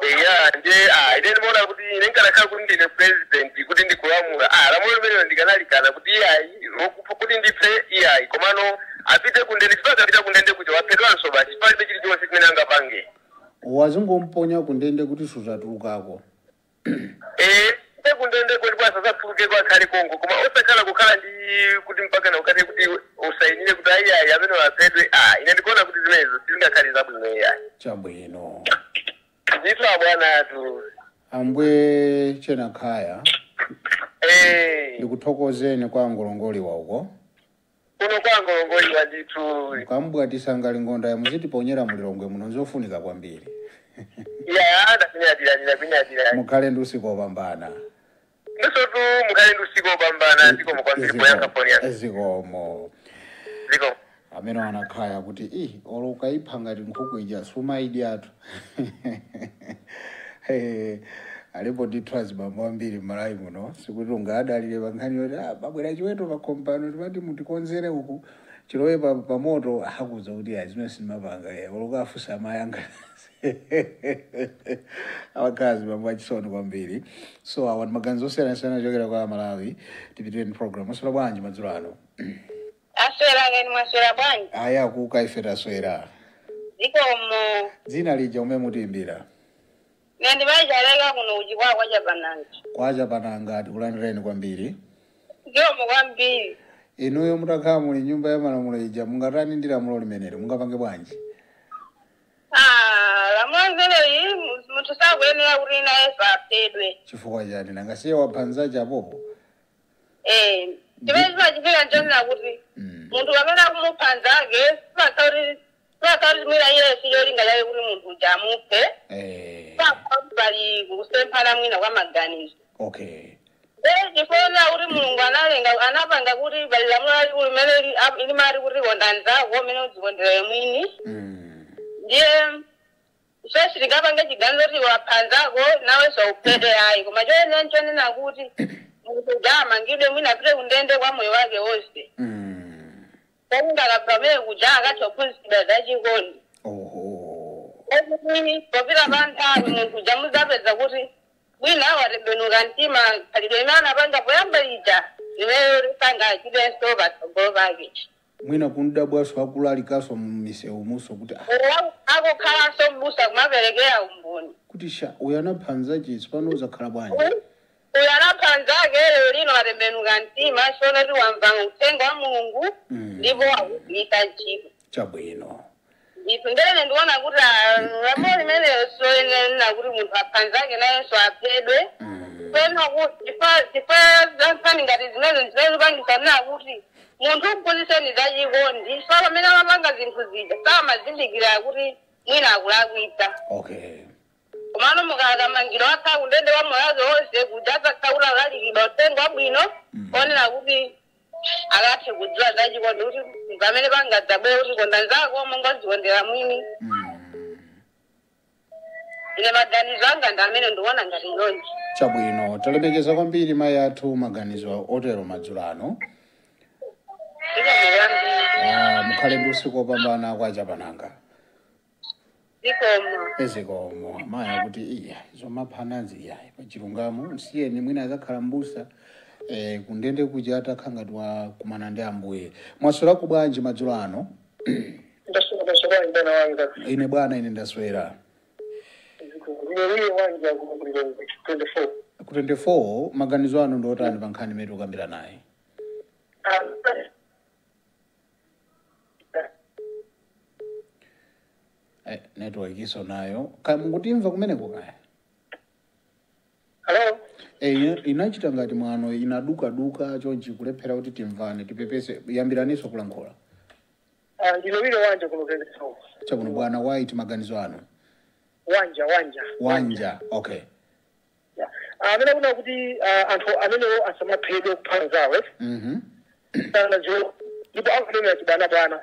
Eya, nde ine ndimaona kuti ine nkanakhala kuti ndine president, kuti ndikulamula, lamulo limenelo ndikanalikana kuti iyayi, kuti ndiphe iyayi, komano apite kundende, chifukwa akapita kundende kuti waphedwanso basi, palibe chilichonse chimene angapange. Wazingomponya kundende kuti suzatulukako. Eh, kundende kuti kwasasatulukeko, akhale kongo, koma osakhala kukhala ndi kuti mpaka na ukati kuti usayinire kuti ayiayi amene waphedwe. Ine ndikuona kuti zimenezo sizingakhale zabwino iyayi. Chabwino. Ndithu abwana athu. Ambwe Chenakhaya, ndikuthokozeni kwa ngolongoliwa uko. Kuno kwa ngolongoliwa ndithu. Mukambwatisa ngaling'onda ya muzitiponyera mulilongwe muno, nzofunika kwambiri. Ya, ndakunyadirani, ndakunyadirani. Mukhale ndi usiku wopambana. Ndisotu mukhale ndi usiku wopambana. Zikomo kwambiri poyankha foni yanu. Zikomo. Zikomo. Amene anakhaya kuti i olo ukayipha ngati nkhuku ija sumayidyatu. Alipo ndithu azibambo ambiri m'Malawi muno, sikuti ungadalire pa nkhani yoti pabwera chiweto pakhompano, timati mutikonzere uku chilowe pa moto, akuza kuti ayi, zimene sindimapanga. Olo ukafunsa amayi anga, awakhala azibambo achisoni kwambiri. So awa ndi maganizo osiyanasiyana achokera kwa Malawi. Tipitire ndi program. Maswera bwanji madzulo ano? Aswera keni, mwaswera bwanji? Aya, kuka ife taswera. Zikomo. Dzina lija, umene mutiimbira? Ne ndimachaleka kuno kuchikwakwa kwa Chapananga. Kwa Chapananga, tikulandireni kwambiri. Zikomo kwambiri. Inuyo mutakhala muli nyumba ya malamulo ija, mungatani ndi lamulo limenelo? Mungapange bwanji? Ah, lamulo limeneli munthu sakuyenera kuti nayenso aphedwe. Chifukwa chani? Nanga siye waphanza chapopo? Eh, chimene chimachitika nchonena kuti munthu pamene akumupha nzake, simakhala mwina iye sicholinga chake kuti munthu uja amuphe. Pakhala kuti pali kusemphana mwina kwa maganizo. Chifukwa kuti Mulungu analenga, anapanga kuti pali lamulo lalikulu limene limati kuti konda nzako umene udzikondera mwini. Ndiye so sitingapange chiganizo kuti wapha nzako nawenso uphedwe, ayi, koma choyenera nchonena kuti munthu uja amangidwe, mwina apite kundende kwa moyo wake wonse. Pamene pamene kuja akatha kuphunzitsidwa za chikondi. Okuti popita pa nthawi munthu uja muzapeza kuti bwina watembenuka mtima, khalidwe limene anapanga poyamba lija limene lisanga achitenso patsogolo pake. Mwina kundabwaso akulalikaso mmisewu muso kuti Akukhalanso mbusa kumaperekera umboni. Kuti sha, uyu anaphanza chisi, pano uzakhala bwanji? Uyu anapha nzake, lero lino watembenuka mtima, chiona kuti wamva uthenga wa Mulungu ndipo akugwiritsa ntchito. Chabwino. Ndithu, ndene ndikuona kuti lamulo limenelo siloyenera kuti munthu apha nzake nayenso aphedwe. Pena chifukwa za nkhani ngati zimene zimene zipangisa nena kuti munthu ukuphunzitseni za chikondi, chifukwa pamene amapanga zinthu zija samazindikira kuti mwina akulakwitsa. Komano mukakamangiro akhala kundende wa moyo wake wonse kuja, adzakhala kuti akalalikidwa uthenga wabwino onena kuti akathe kudziwa za chikondi, kuti pamene pangadzabwere kuti konda nzako monga uzikondera mwini. Ine maganizo anga ndi amene ndikuona ngati ndonji. Chabwino, talemekeza kwambiri mayi athu, maganizo otero madzulo ano. Zikomo kwambiri. Mukhale ndi usiku wopambana kwa Chapananga. Zikomo. Ezikomo. Amayi akuti iya, zomaphanazi iya, pachilungamo msiyeni, mwina azakhala mbusa kundende kuja atakhala ngati wakumana ndi Ambuye. Mwaswerako bwanji madzulo ano? Ndaswera bwana wanga. Ine bwana, ine ndaswera. Ndiye wanja ku 24. Ku 24. Maganizo anu ndi otani pa nkhani imene tikukambira naye? Network iso nayo. Kaya mukutimva kumeneko kaya? Hello? Inachita ngati mwano, inaduka-duka chonchi kulephera kuti timvane. Tipepese, yambiraniso kulankhula. Ndinowile wanja kuno 24. Chabwino bwana White, maganizo anu? Wanja, wanja. Wanja, okay. Yeah. Amene kuna kuti anthu amenewo asamaphedwe kupha nzawe. Sana jo ndipo akulemera chibana bwana.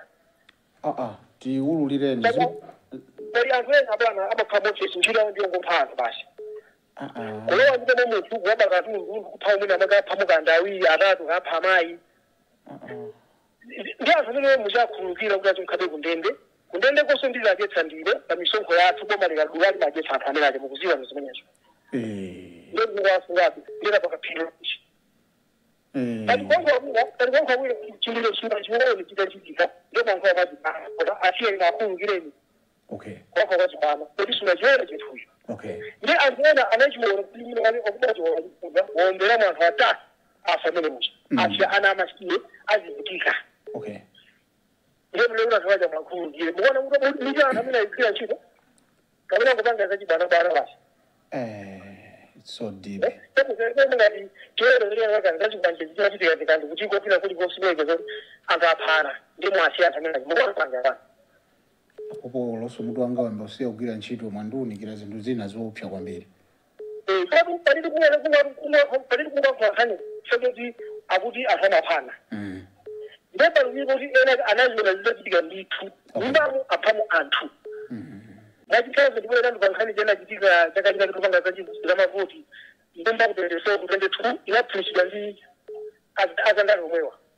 Ah, tiwululireni. Pali anthu ena bwana amakhala mofesi, ntchito yawo ndiyo ngopha anthu basi. Kulowa ndipo munthu kuwaba katundu, kupha umene amakapha mukanda awiri atatu, kapha amayi. Ndi anthu amene muchakhululukira kuti azimkhabe kundende. Kundende konso ndizadyetsa ndine pa misonkho yathu boma likadula limadyetsa anthu amene ali mukuziwa zimenezo. Ndikuwasungabe ndera pakaphiro. Talikonkhwabwino chindiro chimba chiwone chitachitika ndokonkhwa kwachibana kota asiyeni akhululukireni. Okay. Kwankha kwachibana kuti sungachione chinthucho. Okay. Ndi anthu ena anachiona kuti wombera anthu atatu afa amene muja. Asiya ana amasiye azivutika. Okay. Ndiye mlewula anthu aja mwakhululukire. Mukuona kuti miti anthu amene ayigwira ntchito kapena kupanga zachibana bana basi. It's so deep. Apo lonso mutu wanga wamba usiya kugwira ntchito mwandiwunikira zinthu zina zoopsa kwambiri.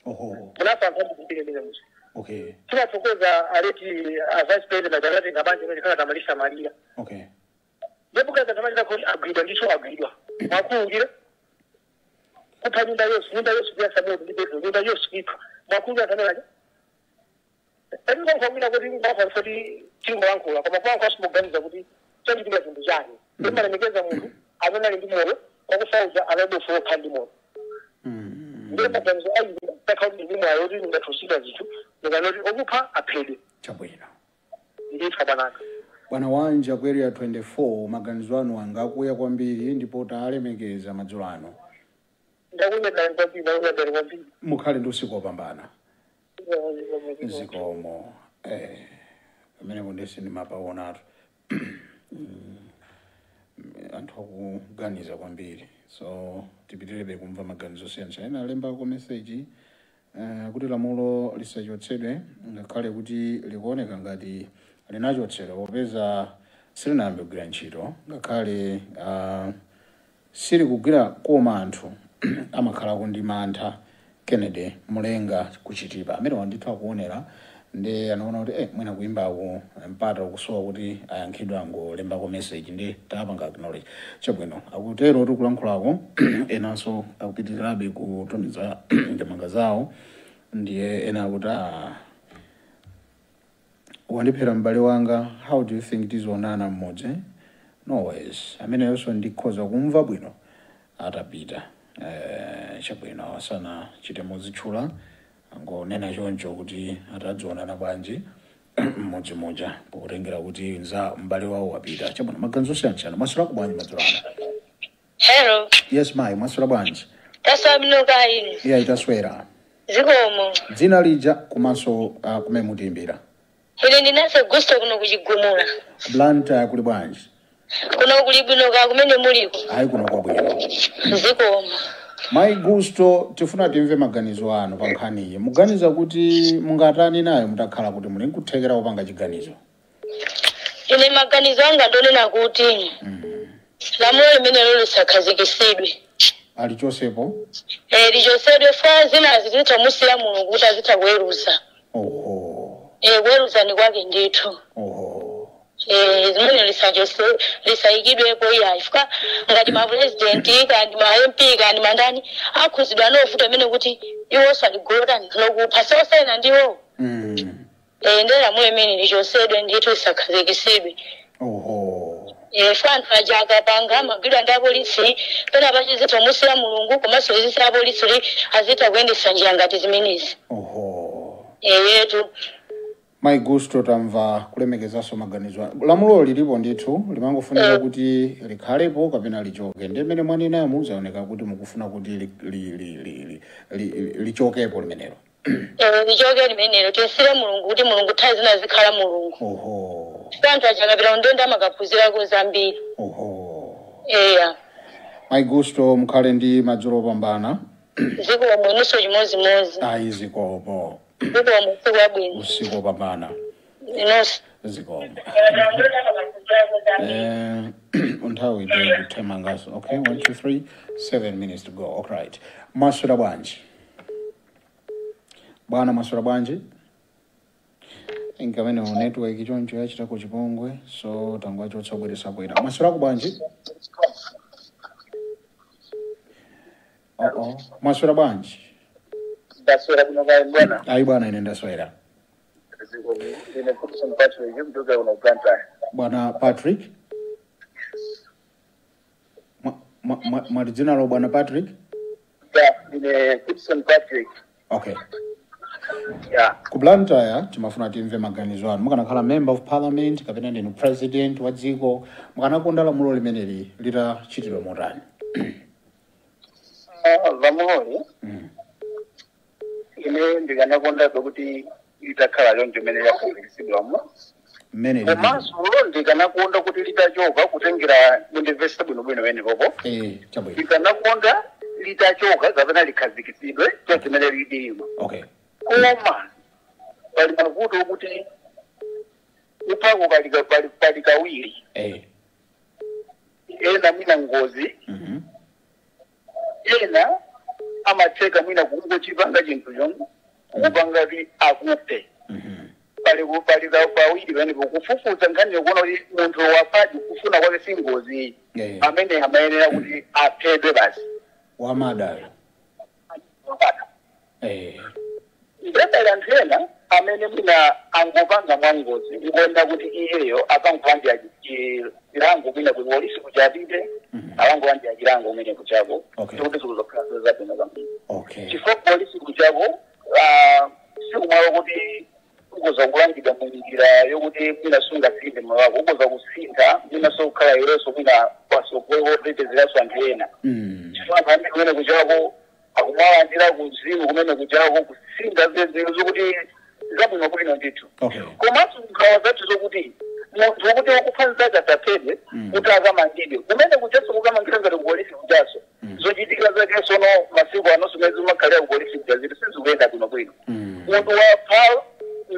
Oho. Okay. Tinathokoza aleti a vice president akatenga banja imene kana tamalisa Maria. Okay. Ndipo kaza tamalisa kuti agwidwa ndicho agwidwa. Mwakhululukira. Kupha nyumba yonse kuyasamoto ndi petrol, nyumba yonse kuipha. Mwakhululukira tamela. Ndingonkhwabwina kuti ngapha kuti tingolankhula koma kwankho asimuganiza kuti chachitika chinthu chani. Ndimalemekeza munthu amene ali ndi moyo wakusauza anadofoka okha ndi moyo. Ndiye maganizo ayi takhauli ndi moyo kuti ndingathusika zinthu ndikanoti okupha aphedwe. Chabwino. Ndithu banaka. Bwana wanja ku area 24 maganizo anu angakuya kwambiri ndipo taalemekeza madzulo ano. Ndakunyadira kwambiri. Mukhale ndi usiku wopambana. Zikomo. Pamene kundesi ndimapaonatu. Anthu akuganiza kwambiri. So tipitirebe kumva maganizo osiyanasiyana. Ena alembako message kuti lamulo lisachotsedwe ngakhale kuti likuoneka ngati linachotsedwa popeza silinayambe kugwira ntchito ngakhale silikugwira koma anthu amakhalako ndi mantha. Kennedy Mulenga kuchitipa amene wandithu akuonera ndi anaona kuti mwina kuimbako mpata ukusowa kuti ayankhidwe angolembako message ndi tapanga acknowledge. Chabwino akutero tikulankhulako enanso akupitirirabe kutumiza ndemanga zawo ndiye ena akuti wandiphera m'bale wanga, how do you think tizionana mmodzi? No ways. Ameneyonso ndikhoza kumva bwino atapita. Chabwino asana chite mozitchula angonena choncho kuti atadzionana bwanji mmodzi moja pokutengera kuti nza m'bale wawo wapita. Chabwino maganizo osiyanasiyana. Mwaswera bwanji madzulo ano? Hello. Yes mayi, mwaswera bwanji? Taswera kaini. Iya itaswera. Zikomo. Dzina lija komanso kumene mutiimbira. Ine ndinase Gusto kuno kuchigumula. Blantyre kuli bwanji? Kuno kuli bwino ka kumene muliko. Ayi kuno kwabwino. Zikomo. Mayi Gusto, tifuna timve maganizo anu pa nkhaniyi. Muganiza kuti mungatani nayo mutakhala kuti muli nkuthekera kupanga chiganizo? Ine maganizo anga ndonena kuti lamulo limene lisakhazikitsidwe. Alichosepo? Lichosedwe fa zina zitha musiya Mulungu kuti azitha kuweruza. Oho. Kuweruza ni kwake ndithu. Oho. Zimene lisayikidwepo iya ifika ngati ma president kandi ma MP kandi mandani akhuzidwa novuta amene kuti iwonso aligolotani lokupha sosayina ndiwo. Ndiye lamulo limene lichosedwe ndithu lisakhazikitsidwe. Oho. Anthu aja akapanga amagwidwa ndi apolisi pena pachizitha musiya Mulungu komanso izisi apolisi azitha kuyendetsa njira ngati zimenezi. Oho. Yetu. Mayi Gusto, tamva kulemekezanso maganizo. Lamulo lilipo ndithu limangofunika kuti likhalepo kapena lichoke. Ndi mmene mwanena muzaoneka kuti mukufuna kuti lichokepo limenelo. Lichoke limenelo tisire Mulungu kuti Mulungu nthawi zina zikhala Mulungu. Oho. Anthu aja akapita kundende amakaphunzirako zambiri. Oho. Eya. Mayi Gusto, mukhale ndi madzulo opambana. Zikomo inunso chimodzimodzi. Ayi zikomo. Zikomo usiku wabwino. Usiku wopambana. Inonso. Zikomo. Nthawi ndikuthamangaso. Okay, 1 2 3 7 minutes to go. All right. Mwaswera bwanji? Bwana mwaswera bwanji? Inkamene mu network choncho yachitako chipongwe, so tangwachotsa bweresa bwera. Mwaswerako bwanji? Oh. Mwaswera bwanji? Ndaswera kuno kayi bwana. Ayi bwana, ine ndaswera. Ine Kutuson Patrick kutoka kuno Blantyre. Bwana Patrick? Mwati dzina lo bwana Patrick? Yeah, ine Kutuson Patrick. Okay. Yeah. Ku Blantyre timafuna timve maganizo anu. Mukanakhala member of parliament kapena ndinu president wa dziko, mukanakonda lamulo limeneli litachitidwa motani? Lamuloli ine ndikanakonda kuti litakhala choncho imene yakhazikitsidwamo. Mmene komanso ndikanakonda kuti litachoka kutengera mundimvesa bwinobwino penepopo. Chabwino. Ndikanakonda litachoka kapena likhazikitsidwe choncho imene lilimo. Okay. Koma pali mavuto okuti upako pali kawiri. Ena mwina ngozi, ena amatheka mwina kungochipanga chinthu chomwe kupanga kuti akuphe. Pali pawiri penepo kufufuza nkhani yokuona kuti munthu wapadi kufuna kwake si ngozi, amene amayenera kuti aphedwe basi. Wamadayo. Ndepali anthu ena amene mwina angopanga mwangozi nkuona kuti iyeyo akangolandira chilango mwina kuti polisi kuchapite, akangolandira chilango kumene kuchako, tikuti zikuzokhala zabwino kwambiri. Chifukwa polisi kuchako sikumwalo kuti ukoza kulangidwa mu njira yokuti mwina sungasinthe moyo wako, ukoza kusintha mwina sokhala iwenso mwina pasokutetezeranso anthu ena. Chifukwa anthu ambiri kumene kuchako akumalandira kuzimu kumene kuchako kusintha zinthu zokuti zabwino bwino ndithu. Komanso nkhawa zathu zokuti munthu wokuti wakupha mnzake asaphedwe kuti akamangidwe kumene kuchaso kukamangira ngati kupolisi kuchaso zochitika zake sono masiku anonso mezi umakhalira kupolisi kuja zinthu sizikuyenda bwinobwino. Munthu wapha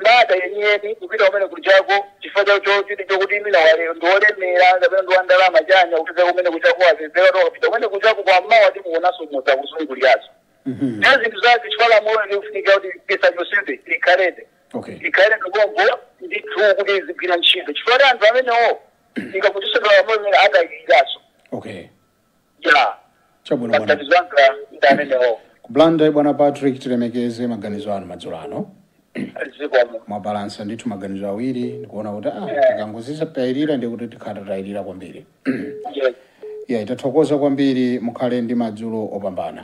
mada yeniyeni kupita kumene kuchako chifukwa chokuti mwina ndiolemera kapena ndi wandalama chanya kupita kumene kuchako wapezeka tokapita kumene kuchako kwamawa timuonanso mudza kuzunguliraso. Ndiye zinthu zake chifukwa lamulo likufunika kuti lisachosedwe likhalebe. Likhale ndibombo ndithu kuti zigwira ntchito chifukwa anthu amenewo likakuchisedwa lamulo limene adayikiraso. Ya. Chabwino bwana. Maganizo anga ndi amenewo. Ku Blantyre bwana Patrick, tilemekeze maganizo anu madzulo ano. Zikomo. Mwabalansa ndithu maganizo awiri ndikuona kuti tikangozisa tayirira ndi kuti tikhala tayirira kwambiri. Yeah, tathokoza kwambiri, mukhale ndi madzulo opambana.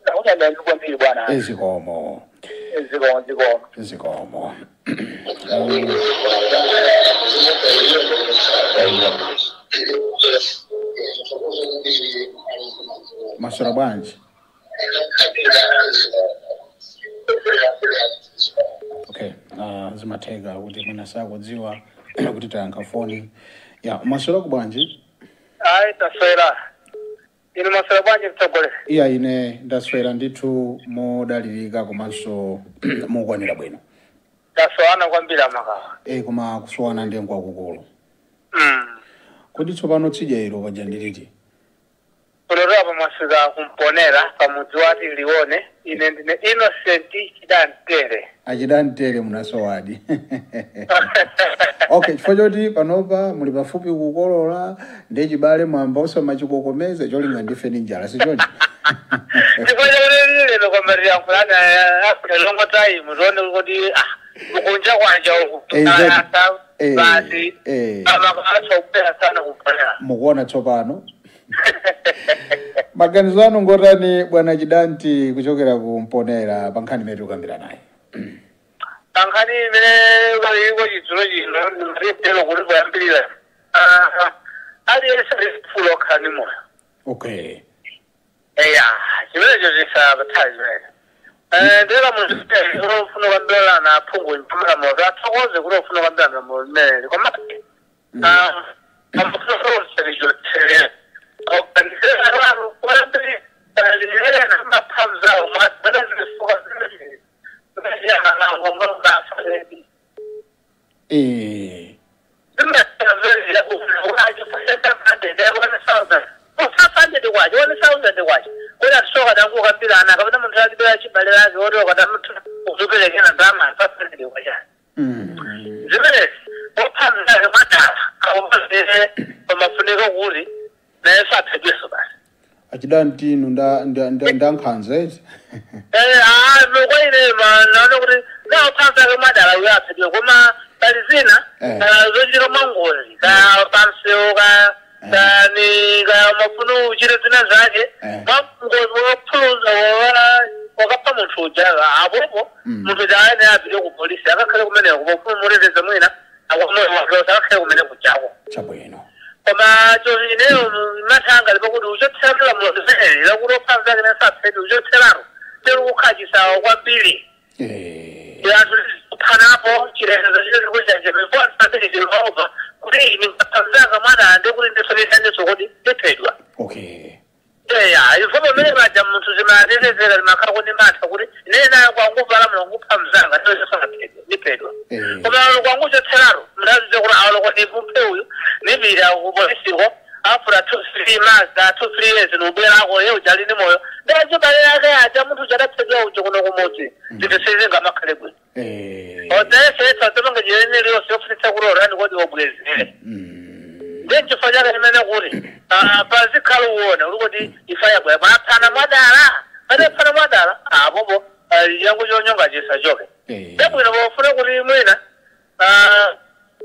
Ndakunyadira kwambiri bwana. Zikomo. Zikomo, zikomo. Zikomo. Maswera bwanji? Okay, zimatheka kuti mwina sakudziwa kuti tayankha foni. Ya, maswera kubwanji? Ayi, taswera. Inu maswera bwanji mtsogolera? Iya, ine ndaswera ndithu modalirika komanso mokwanira bwino. Tasowana kwambiri amakawa. Koma kusowana ndiye nkwakukulu. Kodi tsopano tsidya ilo paja ndiliti? Kulero apo mwaswera kumponera pamudzi wati lione ine ndine Innocent Chidantere. Achidantere munasowadi. Okay, chifukwa choti panopa muli pafupi kukolola ndi chibale mwamba osamachikokomeza cholinga ndife ndi njala, si choncho? Chifukwa chakuti lero kwambiri yankhulani longo time tione kuti mukunja kwanja uku basi amakatsa sana kumponera. Mukuona tsopano. Maganizo anu ngotani bwana Chidanti kuchokera ku Mponera pa nkhani imene tikukambira naye? Pankhani imene kaliko chidzulo chino nditero kuti kuyambirira aliyense ali okhala ndi moyo. Okay. Eya, chimenecho chisapatali chimene. Ndera munthu ofuna kukambirana aphungu mpamalamulo athokoze kuti ofuna kukambirana lamulo limeneli koma Zimenezi opha mnzake mwadala akupazire pamafuniko kuti naye saphedweso basi. Achidanti inu nda nkhanza eti. Kwa ine naona kuti naopha mnzake mwadala uyo aphedwe, koma pali zina zochita mwangozi ka pamsewu ka kani ka mafuna uchite zina zake mwangozi wophuluza wakapha munthu uja apopo munthu uja ayene apite ku polisi akakhale kumeneko pofuna muteteze mwina akakhale kumene kujako. Chabwino. Koma ineyo mathanga lipokuti uchotseratu lamulo limeneli lakuti opha mnzake nasaphedwe uchotseratu tero kukhachisawa kwambiri. Anthu kuphanapo chilekezo chile chikuchanje before chilova kuti ine ngapha mnzanga mwana ande kuti ndisonesanetso kuti ndiphedwa. Okay. Eya, ifo pamene paja munthu zimatetezera limakhala kuti matha kuti ine nayo kwanguvala mulungu kupha mnzanga ndiyosaphedwa ndiphedwa. Koma kwanguchotseratu mndazize kuti awaloko ndimuphe uyu nipita kupolisiko after 2-3 months 2-3 years nubwerako ye uja ali ndi moyo ndachibale ake aja munthu uja adaphedwa uja kuno kumudzi zinthu sizingamakhale bwino. Odzayesetsa dzomanga chilene liyonse yofunitsa kuti orani kodi obwezere. Ndiye nchifukwa chake chimene kuti pazikhala uwona uli kuti ifa yabwera mwaphana mwadala adaphana mwadala apopo changu chonyonga chisachoke. Ndabwino pofuna kuti mwina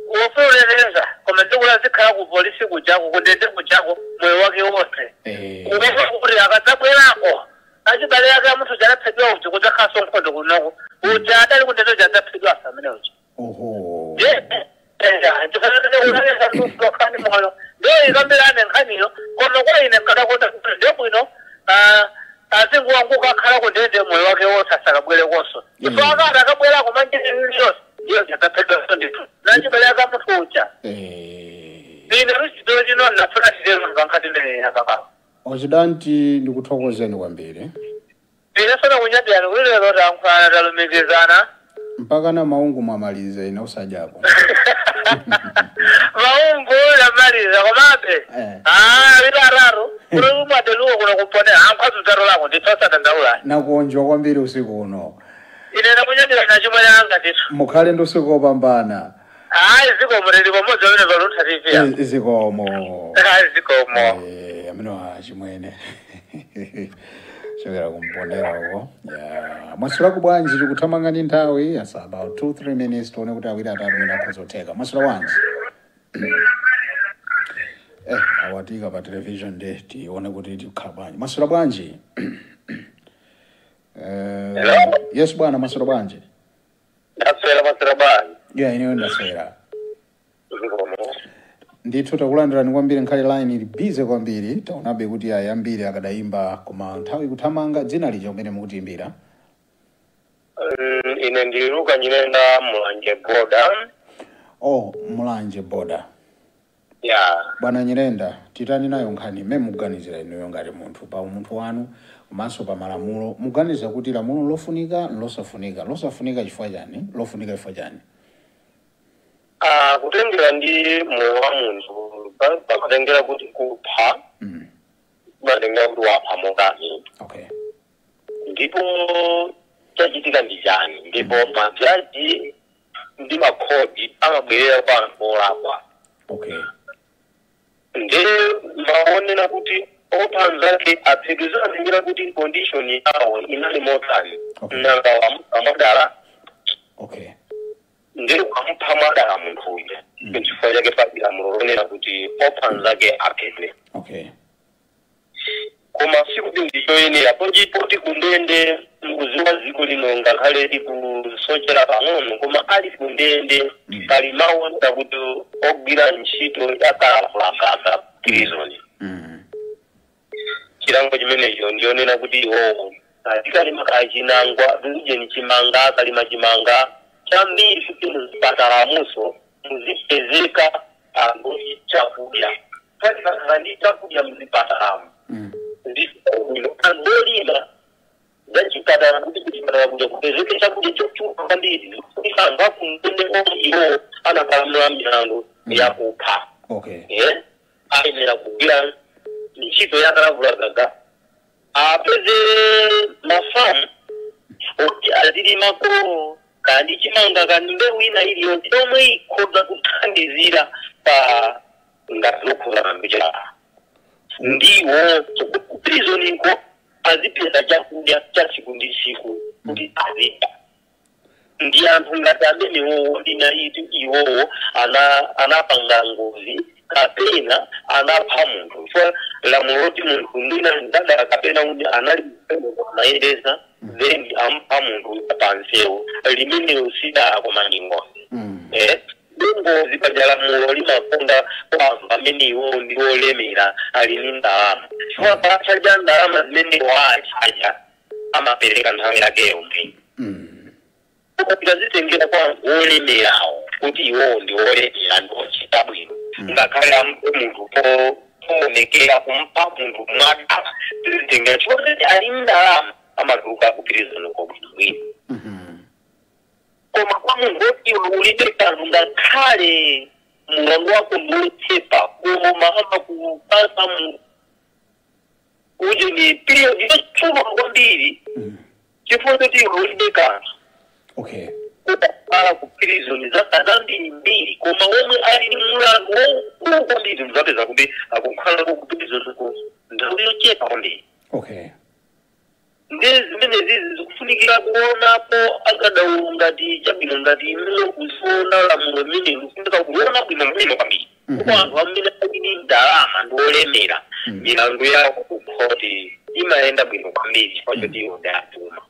wofuna ulekereza koma ndikula zikhala ku polisi kujako kundende kujako moyo wake wonse. Kuopa kuti akadzabwerako achibale ake munthu uja adaphedwa uja kudzakhalanso nkhondo kunoko uja adali kundende uja adzaphedwa asa amene uja. Oho. Ndiye moyo ndiyo ikambirane nkhaniyo koma kwa ine nkadakonda kuti ndiyo bwino azinguwanguka akhala kundende moyo wake wonse asakabwerekonso. Chifukwa akati akabwerako manjira iliyonse ndiyo adzaphedwanso ndithu nachibale ake munthu uja. Ine luchitolo chino ndinafuna chitero nkankhati imeneyi akakako. Ochidanti ndikuthokozeni kwambiri. Ine sona kunyadiyani kuti lero tankhwana talumikizana. Mpaka na maungu mwamalize ine usajapo. Maungu yamaliza komabe. Lita kuti umwadeluwo kuno kuponera ankhwazi udzaro lako ndithu osadandaula. Nakuonjwa kwambiri usiku uno. Ine nakunyadira na chimwe yanga ndithu. Mukhale ndi usiku wopambana. Hayi zikomo lili pamodzi pamene pa Luntha TV ya. Zikomo. Hayi zikomo. Amene wa chimwene. Chokera kumponera uko. Yeah. Mwaswera bwanji tikuthamanga ndi nthawi yes about 2-3 minutes tione kuti awiri atatu mwina akhozotheka. Mwaswera bwanji. Awatika pa television nde tione kuti tikhala bwanji. Mwaswera bwanji. Hello? Yes bwana, mwaswera bwanji. Ndaswera mwaswera bwanji. Yeah, ineyo ndaswera. Zikomo. Ndithu takulandirani kwambiri nkhale line ili busy kwambiri taonabe kuti ayambiri akadayimba koma nthawi kuthamanga dzina lija kumene mukutiimbira. Ine ndili Nyirenda Mulanje border. Oh, Mulanje border. Yeah. Bwana Nyirenda, titani nayo nkhani mmene mukuganizira inuyo ngati munthu pa umunthu wanu komanso pa malamulo mukuganiza kuti lamulo lofunika losafunika losafunika chifukwa chani lofunika chifukwa chani? Kutengera ndi moyo wa munthu pakutengera kuti kupha kumatengera kuti wapha mokani. Okay. Ndipo chachitika ndi chani ndipo majaji ndi makhoti amabwerera kwa anthu olakwa. Okay. Ndi maonera kuti opha mnzake aphedwe zimatengera kuti condition yawo inali motani. Okay. Nanga wamadala. Okay. Ndi kwamupha mwadala munthu uja. Chifukwa chake pali lamulo lonena kuti opha mnzake aphedwe. Okay. Koma sikuti ndichoyenera poti kundende mukuziwa dziko lino ngakhale likusochera pang'ono koma ali kundende pali mawu kuti ogwira ntchito yakalavulagaga prison. Chilango chimenecho ndionena kuti iwowo azikalima kachinangwa ujeni chimanga akalima chimanga chambiri kuti muzipatalamuso muzipezeka anthu chakudya patikakhala ndi chakudya muzipatalamu ndibwino anthu olima zachipatala kuti kuchipatala kuja kupezeke chakudya chochuluka kwambiri kuti anthu akundende omwe iwo anapalamula milandu yakupha. Okay. Ayenera kugwira ntchito yakalavulagaga apeze mafamu oti azilimako Kandi chimanga, kandi mbewu ina iliyonse yomwe ikhoza kuthandizira pa ngati lokhuza njala, ndiwo ku prisoniko azipeza chakudya cha tsiku ndi tsiku kuti azidya. Ndi anthu ngati amenewowo ndina iti iwowo anapanga ngozi kapena anapha munthu, chifukwa lamulo loti munthu ndina ndadala kapena kuti anali amayendesa, then ampha munthu pansewu, limeneyo sidala koma ndi ngozi. Ngozi paja lamulo limakonda kwa anthu amene iwowo ndi olemera, ali ndi ndalama, chifukwa pachaja ndalama zimene waachaja amapereka nthawi yake yomwe. Tikazitengera kwa anthu olemerawo kuti iwowo ndi olemera, ndi ochita bwino, ngakhale ampe munthu poonekera kumpa munthu mwadala, tizitengera chifukwa kuti ali ndalama, amatuluka kuphirizana bwinobwino. Koma kwa munthu woti iwe ulibe kanthu, ngakhale mulandu wako ndiwochepa, koma amakupasa mu uje ni period yochuluka kwambiri chifukwa choti iwe ulibe kanthu, kukhala ku prison zaka zambirimbiri. Koma omwe ali ndi mulandu wokulu kwambiri, muzapeza kuti akukhala ku prison ku nthawi yochepa kwambiri. Ndi zimene zizi zikufunikira kuonapo akadaulo ngati chabwino, ngati imene kuziona lamulo limene likufunika kuliona bwino bwino kwambiri. Kuko anthu amene ali ndi ndalama ndi olemera, milandu yawo kukhoti imayenda bwino kwambiri chifukwa choti iwo ndi achuma.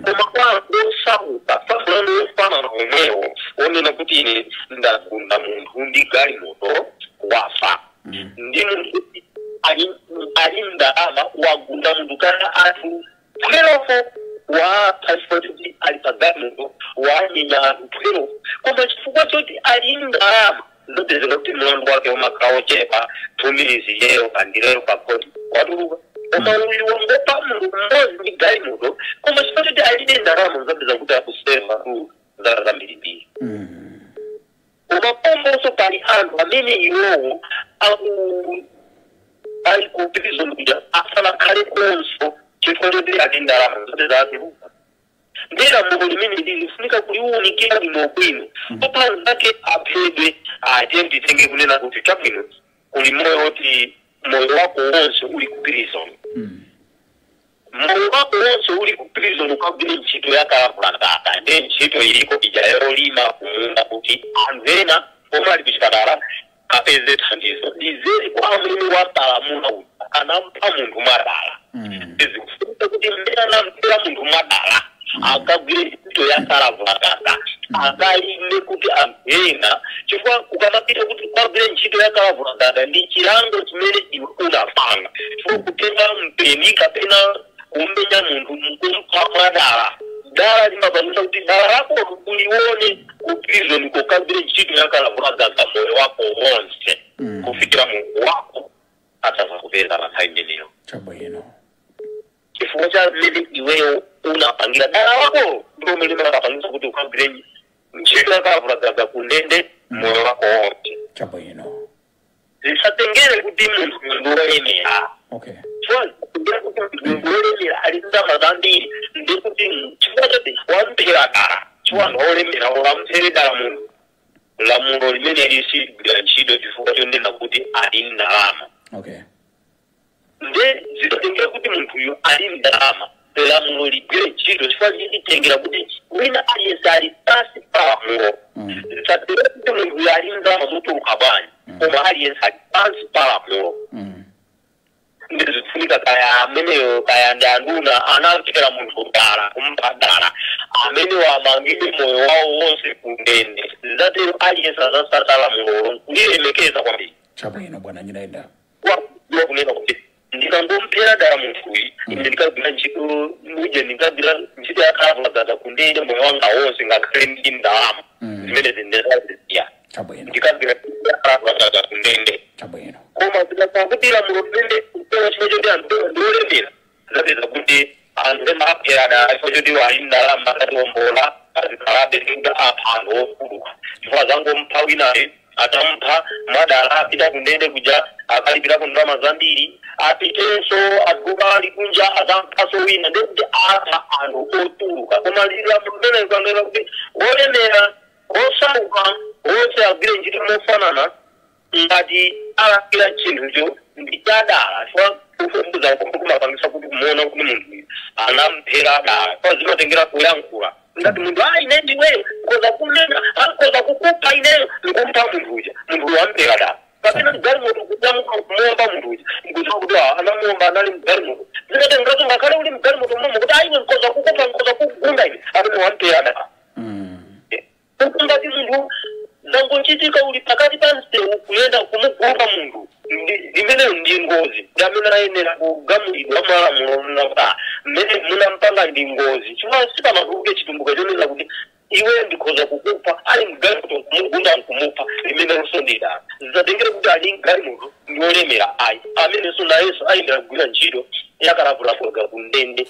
Koma kwa anthu osauka, pa mlandu wofanana omwewo onena kuti ine ndagunda munthu ndi galimoto wafa, ndi munthu ali ndalama wagunda munthu kana anthu 12 wapha chifukwa choti ali pa galimoto, wanyenya anthu 12, koma chifukwa choti ali ndalama zopezeka kuti mlandu wake umakhala ochepa, 2 minutes iyeyo kandileyo pakhoti watuluka. Koma uyu wangopa munthu mmodzi ndi galimoto, koma chifukwa choti alibe ndalama, zapeza kuti akuseva tu zaka zambirimbiri. Koma pombonso pali anthu amene iwowo aku ali ku prison kuja asanakhale konso, chifukwa choti ali ndalama zoti zatuluka. Ndi lamulo limene lilifunika kuliwunikira bwino bwino. Popanda zake aphedwe, ate nditenge kunena kuti chabwino, kuli moyo woti moyo wako wonse uli ku prison, moyo wako wonse uli ku prison, ukagwire ntchito yakalavulakaka. Ndi ntchito iliko ija yolima kumunda kuti anthu ena omwe ali kuchipatala apeze thandizo. Ndizeri kwa amene wapalamula uja anampha munthu mwadala, zikufunika kuti mmene anamphera munthu mwadala akagwire ntchito yakalavulakaka, akalime kuti anthu ena, chifukwa ukamapita kuti ukagwire ntchito yakalavulakaka ndi chilango chimene iwe unapanga, chifukwa kutenga mpeni kapena kumenya munthu nkumpha mwadala, dala limapangisa kuti dala lako ulione ku prison, kokagwire ntchito yakalavulakaka moyo wako wonse kufikira munthu wako ataza kupeza pa nthawi imeneyo, chifukwa cha mmene iweyo unapangira dala lako ndio limapangisa kuti ukagwire ntchito yakalavulagaga kundende moyo wako wonse. Zisatengere kuti munthu ndi wolemera. Chifukwa kuti munthu ndi wolemera, ali ndalama zambiri, ndikuti chifukwa choti wamphera dala, chifukwa anthu olemera wamphere dala munthu, lamulo limene lisigwira ntchito chifukwa chonena kuti ali ndalama. Nde zisatengere kuti munthuyu ali ndalama lamulo ligwire ntchito, chifukwa lilitengera kuti wina aliyense ali pansi pa lamulo. Zisatengere kuti munthuyu ali ndalama zotuluka bwanji, koma aliyense ali pansi pa lamulo. Ndizikufunika kaya ameneyo kaya ndi anduna anamphera munthu dala, kumpha dala, amene wamangidwe moyo wawo wonse kundende. Zizatero aliyense azasata lamulolo nkulilemekeza kwambiri. Chabwino, bwana Nyirenda. Wa kunena kuti ndikangomphera dala munthuyu, ine ndikagwira ntchito uje, ndikagwira ntchito yakalavulagaga kundende moyo wanga wonse, ngakhale ndi ndalama zimene zindezazisiya, ndikagwira ntchito yakalavulagaga kundende. Koma zikakhala kuti lamulo limene kupewa chifukwa choti anthu ndiolemera, zapeza kuti anthu ena aphera dala chifukwa choti ali ndalama, akatiwombola azikhalabe ndikuti apha anthu ofuluka, chifukwa zangompha winayo, atampha mwadala apita kundende kuja. Akalipirako ndalama zambiri, apitenso aguka ali kunja azamphaso wina, ndekuti apha anthu otuluka. Koma lamulo limene likanena kuti olemera, osauka, onse agwire ntchito mofanana, ngati alakwira chinthucho ndi chadala, chifukwa kufufuza kumapangisa kuti kumuona kuti munthu anamphera dala, kwa zimatengera kuyankhula. Ngati munthu, "Ah, ine ndiwe koza kunena, koza kukupha ineyo," nikumpha munthu uja, munthu wamphera dala. Kapena mgalimoto kujamuka kumuomba munthu uja, nkudziwa kuti anamuomba anali mgalimoto, zimatengerazo ngakhale uli mgalimoto momo kuti aiwe nkoza kukupha, nkoza kugunda ine, amene wamphera dala. Ngati munthu zangochitika uli pakati pa msewu kuyenda kumugunda munthu, imeneyo ndi ngozi, ndi amene ayenera kugamulidwa malamulo mnapa mmene munampanga ndi ngozi, chifukwa sipamatuluke chitumbuka chonena kuti iwe ndikhoza kukupha, ali mgalimoto kumugunda nkumupha, imenenso ndi dala. Zisatengere kuti ali mgalimoto ndi olemera, ayi, amenenso nayenso ayenera kugwira ntchito yakalapulapulaga kundende,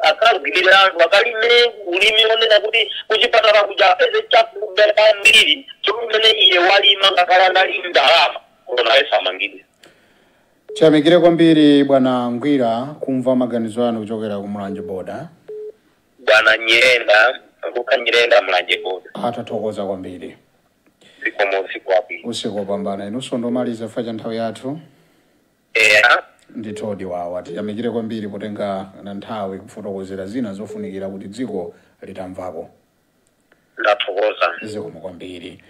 akagwirira anthu, akalime ulimi onena kuti kuchipatala kuja apeze chakudya kwambiri chomene iye walima ngakhale anali ndalama, koma nayenso amangidwe. Tiyamikire kwambiri, bwana Ngwira, kumva maganizo anu kuchokera ku Mulanje Boda. Bwana Nyirenda, Luka Nyirenda, Mulanje Boda. Atathokoza kwambiri. Zikomo, usiku wabwino. Usiku wopambana. Inunso ndomaliza fa cha nthawi yathu. Eya. Ndithodi wawa, tiyamikire kwambiri potenga na nthawi kufotokozera zina zofunikira kuti dziko litamvako. Ndathokoza. Zikomo kwambiri.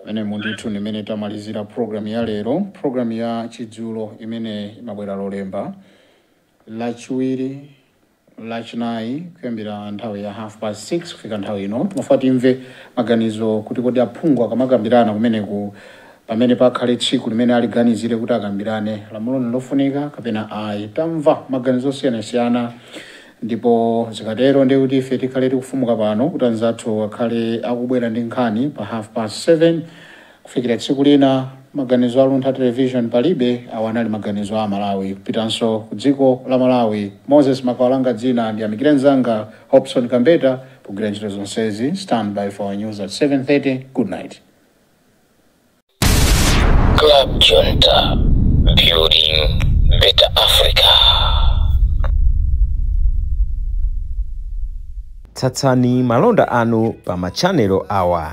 Mene mundithu ndimene tamalizira program ya lero, program ya Chidzulo imene imabwera Lolemba, Lachiwiri, Lachinayi kuyambira nthawi ya 6:30 kufika nthawi ino. Timafuna timve maganizo kuti kodi aphungu akamakambirana kumeneku, pamene pakhale tsiku limene aliganizire kuti akambirane lamulo lofunika kapena ayi. Tamva maganizo osiyanasiyana, ndipo zikatero ndi kuti ife tikhale tikufumuka pano kuti anzathu akhale akubwera ndi nkhani pa 7:30. Kufikira tsiku lina, maganizo a Luntha Television palibe, awa anali maganizo a Malawi kupitanso ku dziko la Malawi. Moses Makawalanga dzina, ndiyamikire mzanga Hobson Kambeta kugwira ntchito zonsezi. Stand by for our news at 7:30. Good night. Club Junta, building better Africa. Tsatsani malonda anu pa machanelo awa: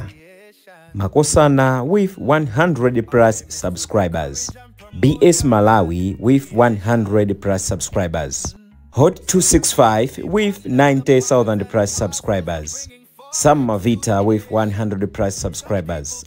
Makosana with 100 plus subscribers, BS Malawi with 100 plus subscribers, Hot 265 with 90,000 plus subscribers, Sam Mavita with 100 plus subscribers,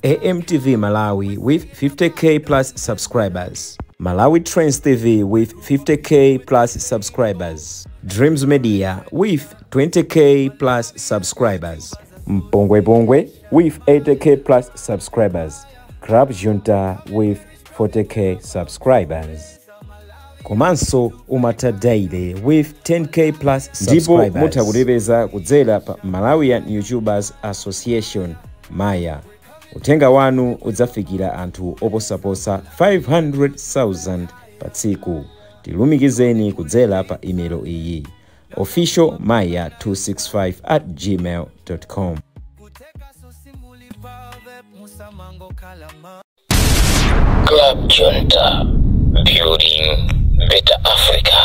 AMTV Malawi with 50K plus subscribers, Malawi Trends TV with 50K plus subscribers, Dreams Media with 20K plus subscribers, Mpongwe Pongwe with 80K plus subscribers, Club Junta with 40K subscribers, komanso Umata Daily with 10K plus Ndipo subscribers. Mutha kutipeza kudzera pa Malawian YouTubers Association, Maya. Uthenga wanu udzafikira anthu oposaposa 500,000 pa tsiku. Tilumikizeni kudzera pa imelo iyi: officialmaya265@gmail.com. Club Junta, building better Africa.